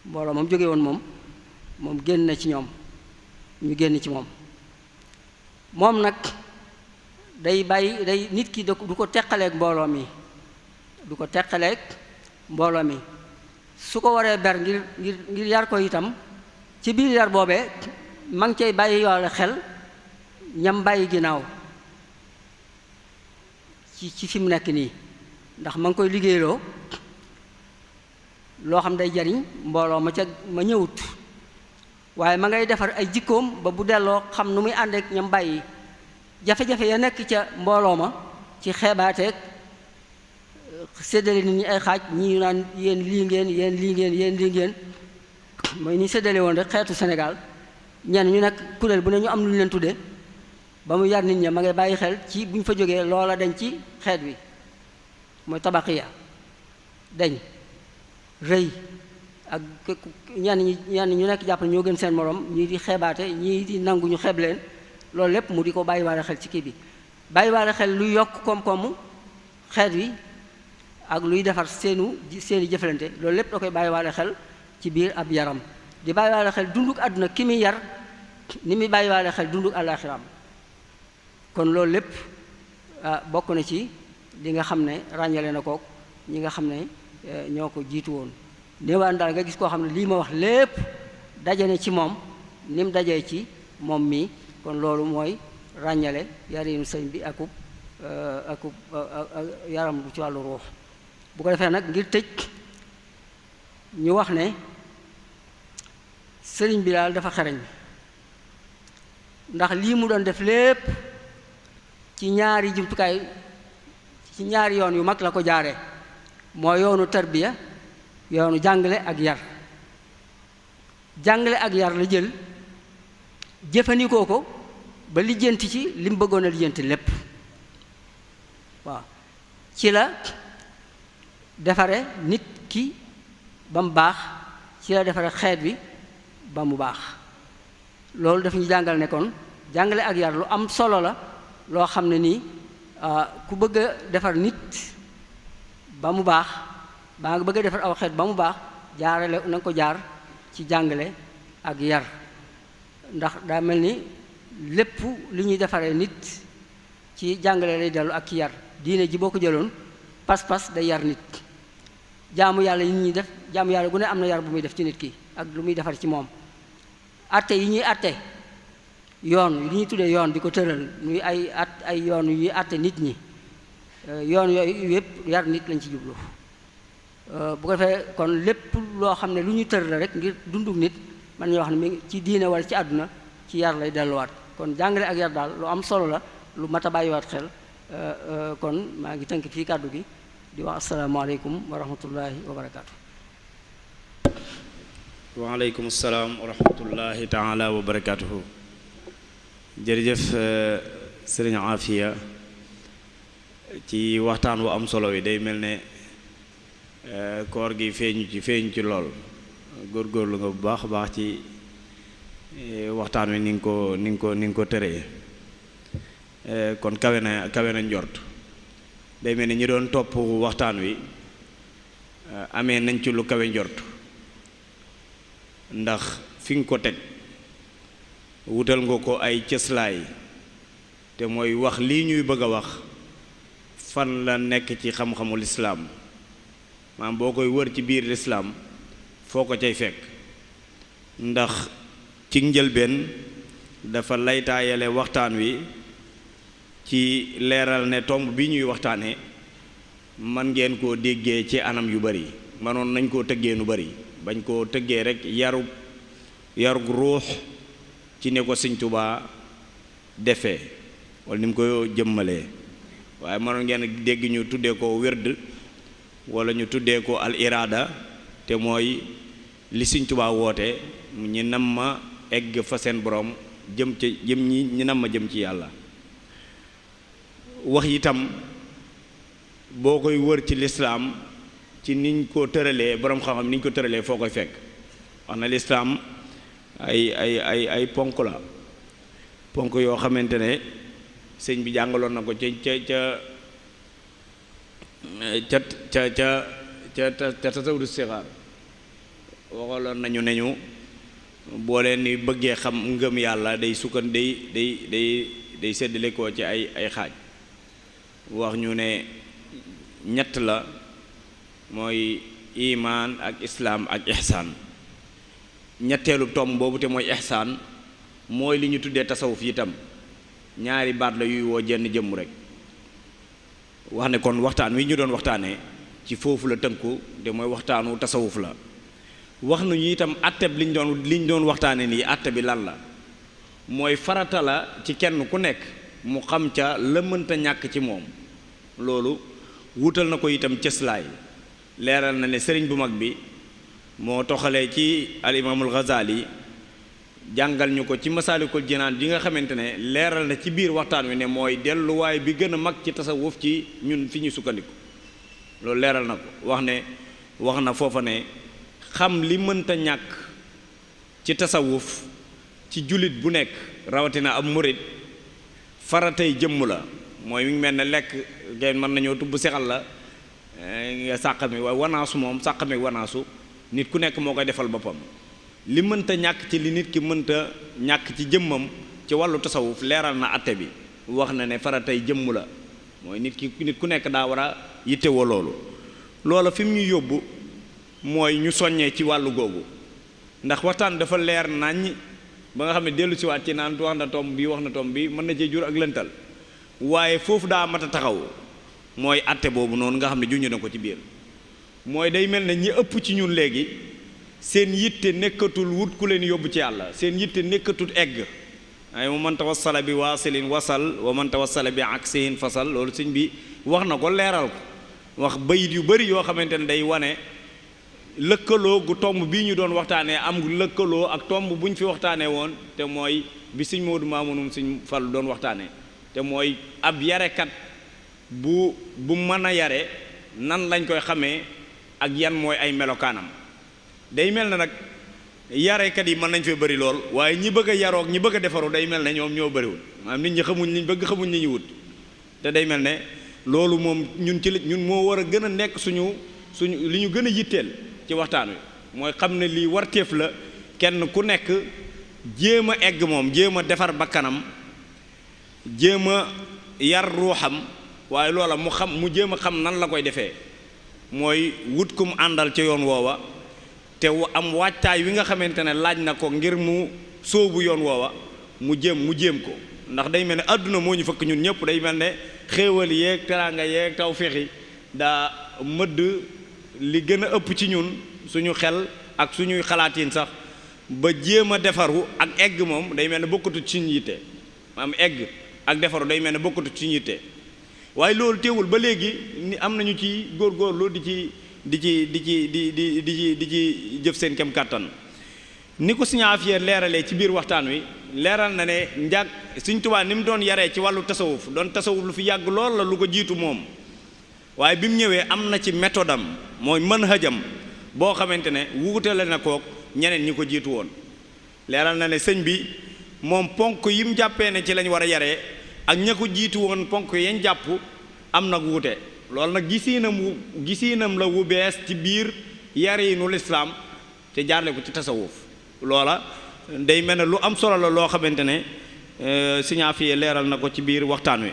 mbooloo moom jóge woon moom génn na ci ñoom ñu génn ci moom nag day nit ki du ko teqaleeg mbooloo mi su ko waree ber ngir yar ko itam ci biir yar boobee ma ngi cay bàyyi yoole xel ñam bàyyi ginnaaw ci fi mu nekk nii ndax ma ngi koy liggéeyloo loo xam day jariñ mbooloo ma ñëwut waaye ma ngay defar ay jikkoom ba bu delloo xam nu muy àndeek ñam bàyyi jafe-jafe ya nekk ca mbooloo ma ci xeebaateeg séddale nit ñi ay xaaj ñi naan yéen lii ngeen mooy ni séddale woon rek xeetu Sénégal ñenn ñu nekk kuréel bu ne ñu am lu ñu leen tudde ba mu yar nit ña ma ngay bàyyi xel ci bu ñu fa jógee loola dañ ci xeet wi mooy tabaqiya dañ rëy ak ñenn ñu nekk jàpp ne ñoo gën seen morom ñii di xeebaate ñii di nangu ñu xeeb leen loolu lépp mu di ko bàyyiwaale xel ci kii bi bàyyiwaale xel luy yokk koom-koomu xeet wi ak luy defar seeni jëfalante loolu lépp da koy bàyyiwaale xel ci biir ab yaram di bàyyiwaale xel dunduk àdduna ki muy yar ni muy bàyyiwaale xel dunduk àllaaxiraam kon loolu lépp bokk na ci li nga xam ne ràññale na kook ñi nga xam ne ñoo ko jiitu woon néewaan daal nga gis koo xam ne lii ma wax lépp daje ne ci moom ni mu dajee ci moom mii kon loolu mooy ràññale yarinu sëñ bi akub yaram bu ci wàllu ruux bu ko defee nag ngir tëj ñu wax ne sëriñ bi daal dafa xereñ ndax lii mu doon def lépp ci ñaari jumtukaay ci ñaari yoon yu mag la ko jaare moo yoonu tarbiya yoonu jàngale ak yar la jël jëfandikoo ko ba lijjanti ci li mu bëggoon a lijjanti lépp waaw ci la defare nit ki ba mu baax ci la defare xeet wi ba mu baax loolu dafa ñu jàngal ne kon jàngale ak yar lu am solo la loo xam ne nii ku bëgg a defar nit ba mu baax baa nga bëgg a defar aw xeet ba mu baax jaarale na nga ko jaar ci jàngale ak yar ndax daa mel ni lépp li ñuy defaree nit ci jàngale lay dellu ak ci yar diine ji boo ko jëloon pas-pas day yar nit jaamu yàlla yi ñuy def jaamu yàlla gu ne am na yar bu muy def ci nit ki ak lu muy defar ci moom atte yi ñuy atte yoon li ñuy tuddee yoon di ko tëral muy ay yoon yu ñuy atte nit ñi yoon yooyu yépp yar nit lañ ci jublu bu ko defee kon lépp loo xam ne lu ñu tër la rek ngir dunduk nit man ñoo wax ne mi ngi ci diine wala ci àdduna ci yar lay delluwaat kon jàngale ak yar daal lu am solo la lu mat a bàyyiwaat xel kon maa ngi tënk fii kàddu gi di wax asalaamaaleykum wa rahmatullahi wa barakaatu. waaleykum salaam wa rahmatullahi taala wa barakaatuhu. jërëjëf sëriñ Afia ci waxtaan wu am solo wi day mel ne koor gi feeñu ci lool góorgóorlu nga bu baax a baax ci waxtaan wi ni nga ko tëree kon kawe na njort day mel ne ñi doon topp waxtaan wi amee nañ ci lu kawe njort ndax fi nga ko teg wutal nga ko ay cëslaay te mooy wax lii ñuy bëgg a wax fan la nekk ci xam-xamu lislaam maanaam boo koy wër ci biir lislaam foo ko cay fekk ndax ci njëlbeen dafa laytaayale waxtaan wi ci leeral ne tomb bi ñuy waxtaane man ngeen koo déggee ci anam yu bari manoon nañ koo tëggee nu bari bañ koo tëggee rek yarug ruux ci ne ko Sëñ Tuubaa defee wala ni mu ko jëmmalee waaye manoon ngeen dégg ñu tuddee ko wérd wala ñu tuddee ko al iraada te mooy li Sëñ Tuubaa woote ñi nam ma egg fa seen borom ñi nam ma jëm ci yàlla wax itam boo koy wër ci lislaam ci niñ ko tëralee borom xam-xam niñ ko tëralee foo koy fekk wax na lislaam ay ponk la ponk yoo xamante ne sëñ bi jàngaloon na ko ca tasawudu sixaar waxaloon nañu ne ñu boo leen ni bëggee xam ngëm yàlla day sukkan day séddale koo ci ay xaaj wax ñu ne ñett la mooy imaan ak islaam ak ihsaan ñetteelu tomb boobu te mooy ihsaan mooy li ñu tuddee tasawuf itam ñaari baat la yuy woo jenn jëmm rek wax ne kon waxtaan wi ñu doon waxtaanee ci foofu la tënku te mooy waxtaanu tasawuf la wax nañu itam atteb liñ doon waxtaane nii atte bi lan la mooy farata la ci kenn ku nekk mu xam ca la mënta ñàkk ci moom loolu wutal na ko itam cëslaay leeral na ne sëriñ bu mag bi moo toxalee ci al imaamul Ghazali jàngal ñu ko ci masaalikul jinaan bi nga xamante ne leeral na ci biir waxtaan wi ne mooy delluwaay bi gën a mag ci tasawuf ci ñun fi ñu sukkandiku loolu leeral na ko wax na foofa ne xam li mënta ñàkk ci tasawuf ci jullit bu nekk rawatina ab murit faratay jëmm la mooy mi ngi mel ne lekk ngeen mën nañoo tubb sexal la nga sàq mi waaye wanaasu moom sàq mi wanaasu nit ku nekk moo koy defal boppam li mënta ñàkk ci li nit ki mënta ñàkk ci jëmmam ci wàllu tasawuf leeral na atte bi wax na ne faratay jëmm la mooy nit ku nekk daa war a yittewoo loolu loola fi mu ñu yóbbu mooy ñu soññee ci wàllu googu ndax waxtaan dafa leer naññ ba nga xam ne dellu siwaat ci naan wax na tomb bi wax na tomb bi mën na cee jur ak lëntal waaye foofu daa mat a taxaw mooy atte boobu noonu nga xam ne junj na ko ci biir mooy day mel ne ñi ëpp ci ñun léegi seen yitte nekkatul wut ku leen yóbbu ci yàlla seen yitte nekkatul egg ay wa man tawassala bi waasilin wasal wa man tawassala bi aksihin fasal loolu sëñ bi wax na ko leeral ko wax bayit yu bari yoo xamante ne day wane lëkkaloo gu tomb bii ñu doon waxtaanee am lëkkaloo ak tomb bu ñu fi waxtaanee woon te mooy bi sëñ Moodu Maamunum sëñ Fallu doon waxtaanee te mooy ab yarekat bu mën a yare nan lañ koy xamee ak yan mooy ay melokaanam day mel na nag yarekat yi mën nañ fee bëri lool waaye ñi bëgg a yaroog ñi bëgg a defaru day mel ne ñoom ñoo bëriwul maanaam nit ñi xamuñ liñ bëgg xamuñ li ñu wut te day mel ne loolu moom ñun ci ñun moo war a gën a nekk suñu li ñu gën a yitteel ci waxtaan wi mooy xam ne lii warteef la kenn ku nekk jéem a egg moom jéem a defar bakkanam jéem a yar ruuxam waaye loola mu jéem a xam nan la koy defee mooy wut kum àndal ca yoon woowa te am waajtaay wi nga xamante ne laaj na ko ngir mu sóobu yoon woowa mu jéem ko ndax day mel ne àdduna moo ñu fëkk ñun ñëpp day mel ne xéewal yeeg teraanga yeeg tawféex yi daa mëdd li gën a ëpp ci ñun suñu xel ak suñuy xalaatiin sax ba jéem a defaru ak egg moom day mel ne bokkatu ci suñu yitte am egg ak defaru day mel ne bokkatu ci suñu yitte waaye loolu teewul ba léegi ni am nañu ci góorgóorlu di ci jëf seen kem kàttan ni ko Sëñ Aafiya leeralee ci biir waxtaan wi leeral na ne Sëñ Tuubaa ni mu doon yaree ci wàllu tasawuf lu fi yàgg lool la lu ko jiitu moom waaye bi mu ñëwee am na ci méthode am mooy manhajam boo xamante ne wuutale na kook ñeneen ñi ko jiitu woon leeral na ne sëñ bi moom ponk yi mu jàppee ne ci lañ war a yaree ak ña ko jiitu woon ponk yañ jàpp am nag wuute loolu nag gisiinam la wu bees ci biir yariinu lislaam te jaarle ko ci tasawuf loola day mel ne lu am solo la loo xamante ne Sëñ Aafiya leeral na ko ci biir waxtaan wi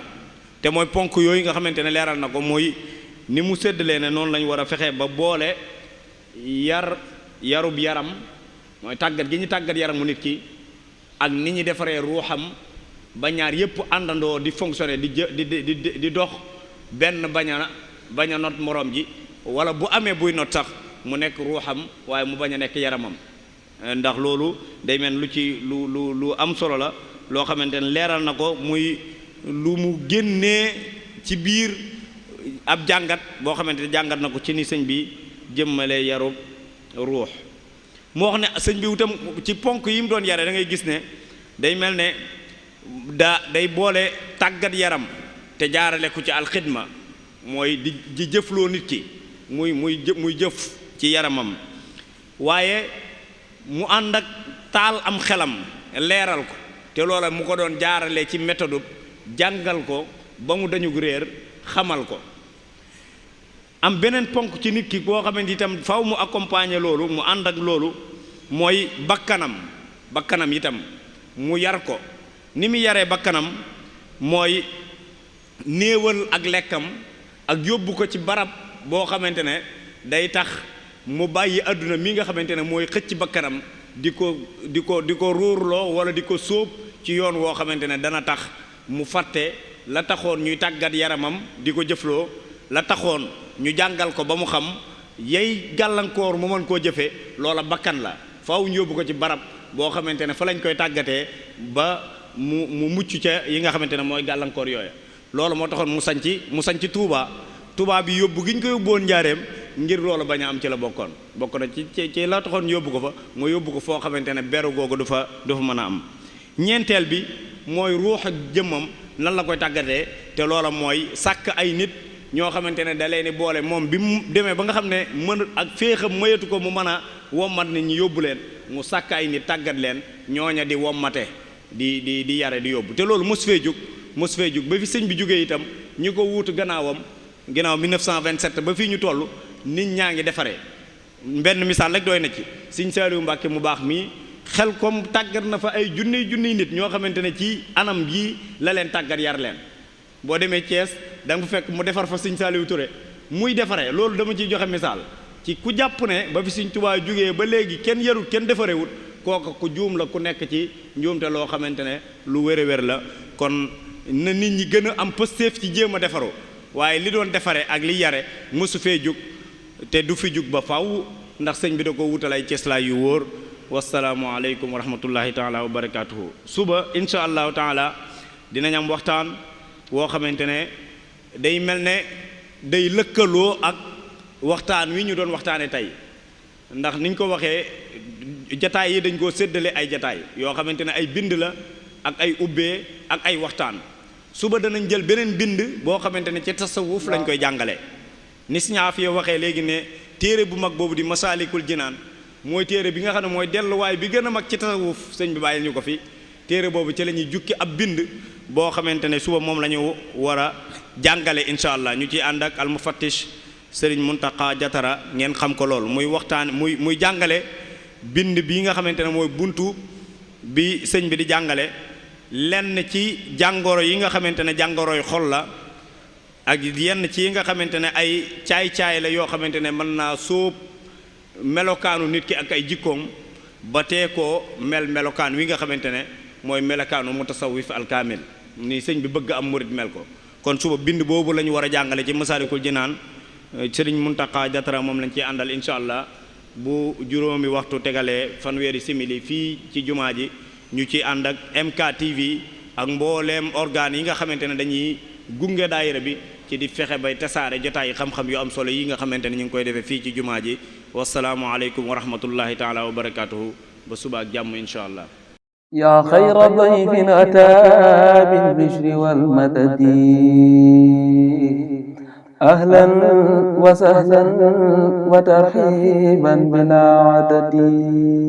te mooy ponk yooyu nga xamante ne leeral na ko mooy ni mu séddalee ne noonu lañu war a fexe ba boole yarub yaram mooy tàggat gi ñu tàggat yaramu nit ki ak ni ñu defaree ruuxam ba ñaar yépp àndandoo di fonctionner di dox benn bañ a not moroom ji wala bu amee buy not sax mu nekk ruuxam waaye mu bañ a nekk yaramam ndax loolu day mel lu am solo la loo xamante ne leeral na ko muy lu mu génnee ci biir ab jàngat boo xamante ne jàngat na ko ci ni sëñ bi jëmmale yarub ruux moo wax ne sëñ bi itam ci ponk yi mu doon yare da ngay gis ne day mel ne day boole tàggat yaram te jaarale ko ci alxidma mooy di jëfloo nit ki muy jëf ci yaramam waaye mu ànd ak taal am xelam leeral ko te loola mu ko doon jaarale ci méthode jàngal ko ba mu dañu réer xamal ko am beneen ponk ci nit ki boo xamante itam faw mu accompagner loolu mu ànd ak loolu mooy bakkanam itam mu yar ko ni mu yaree bakkanam mooy néewal ak lekkam ak yóbbu ko ci barab boo xamante ne day tax mu bàyyi àdduna mi nga xamante ne mooy xëcc bakkanam di ko ruurloo wala di ko sóob ci yoon woo xamante ne dana tax mu fàtte la taxoon ñuy tàggat yaramam di ko jëfloo la taxoon ñu jàngal ko ba mu xam yay gàllankoor mu mën koo jëfe loola bakkan la faaw ñu yóbbu ko ci barab boo xamante ne fa lañ koy tàggatee ba mu mucc ca yi nga xamante ne mooy gàllankoor yooya loolu moo taxoon mu sañc Tuubaa bi yóbbu gi ñu ko yóbbuwoon njaareem ngir loolu bañ a am ci la bokk na ci la taxoon yóbbu ko fa moo yóbbu ko foo xamante ne beru googu du fa mën a am ñeenteel bi mooy ruux ak jëmmam nan la koy tàggatee te loola mooy sàkk ay nit ñoo xamante ne da leen di boole moom bi mu demee ba nga xam ne mën ak féexam mayatu ko mu mën a wommat nit ñi yóbbu leen mu sàkk ay nit tàggat leen ñooña di wommate di yare di yóbbu te loolu mos fee jug ba fi sëñ bi jógee itam ñi ko wuutu ginnaaw 1927 ba fii ñu toll nit ñaa ngi defaree benn misaal rek doy na ci Sëñ Saaliwu Mbàkke mu baax mii xel comme tàggat na fa ay junniy nit ñoo xamante ne ci anam yii la leen tàggat yar leen boo demee Thiès da nga fa fekk mu defar fa Sëñ Saaliwu Ture muy defaree loolu dama ciy joxe misaal ci ku jàpp ne ba fi Sëñ Tuubaa jógee ba léegi kenn yarut kenn defarewut kooka ku juum la ku nekk ci njuumte loo xamante ne lu wér la kon na nit ñi gën a am pësteef ci jéem a defaru waaye li doon defare ak li yare mësu fee jug te du fi jug ba faw ndax sëñ bi da ko wutal ay cëslaay yu wóor wasalaamu aleykum wa rahmatullahi taala wa barakaatuhu suba insha allahu taala dinañ am waxtaan woo xamante ne day mel ne day lëkkaloo ak waxtaan wi ñu doon waxtaane tey ndax niñ ko waxee jataay yi dañ koo séddale ay jataay yoo xamante ne ay bind la ak ay ubbee ak ay waxtaan suba danañ jël beneen bind boo xamante ne ci tasawuf lañ koy jàngale ni Sëñ Aafiya waxee léegi ne téere bu mag boobu di Masaalikul Jinaan mooy téere bi nga xam ne mooy delluwaay bi gën a mag ci tasawuf sëñ bi bàyyi ñu ko fi téere boobu ci la ñuy jukki ab bind boo xamante ne suba moom la ñu war a jàngale incha allah ñu ciy ànd ak almufattish Sëriñ Muntaqa Jatara ngeen xam ko lool muy waxtaan muy jàngale bind bi nga xamante ne mooy buntu bi sëñ bi di jàngale lenn ci jàngoro yi nga xamante ne jàngoroy xol la ak yenn ci yi nga xamante ne ay caay-caay la yoo xamante ne mën naa sóob melokaanu nit ki ak ay jikkoom ba tee koo melokaan wi nga xamante ne mooy melokaanu mutasawwif alkaamil ni sëñ bi bëgg am murid mel ko kon suba bind boobu la ñu war a jàngale ci Masaalikul Jinaan Sëriñ Muntaqa Jatara moom lañ ciy àndal incha allah bu juróomi waxtu tegalee fanweeri simili fii ci jumaa ji ñu ci ànd ak MKTV ak mbooleem organes yi nga xamante ne dañuy gunge daayira bi ci di fexe bay tasaare jotaay xam-xam yu am solo yi nga xamante ne ñu ngi koy defee fii ci jumaa ji wasalaamu aleykum wa rahmatullahi taala wa barakatuhu ba suba ak jàmm incha allah yaa xayra dayfin ataa bil bishri wal madadi ahlan wa sahlan wa tarhiban bilaa adadi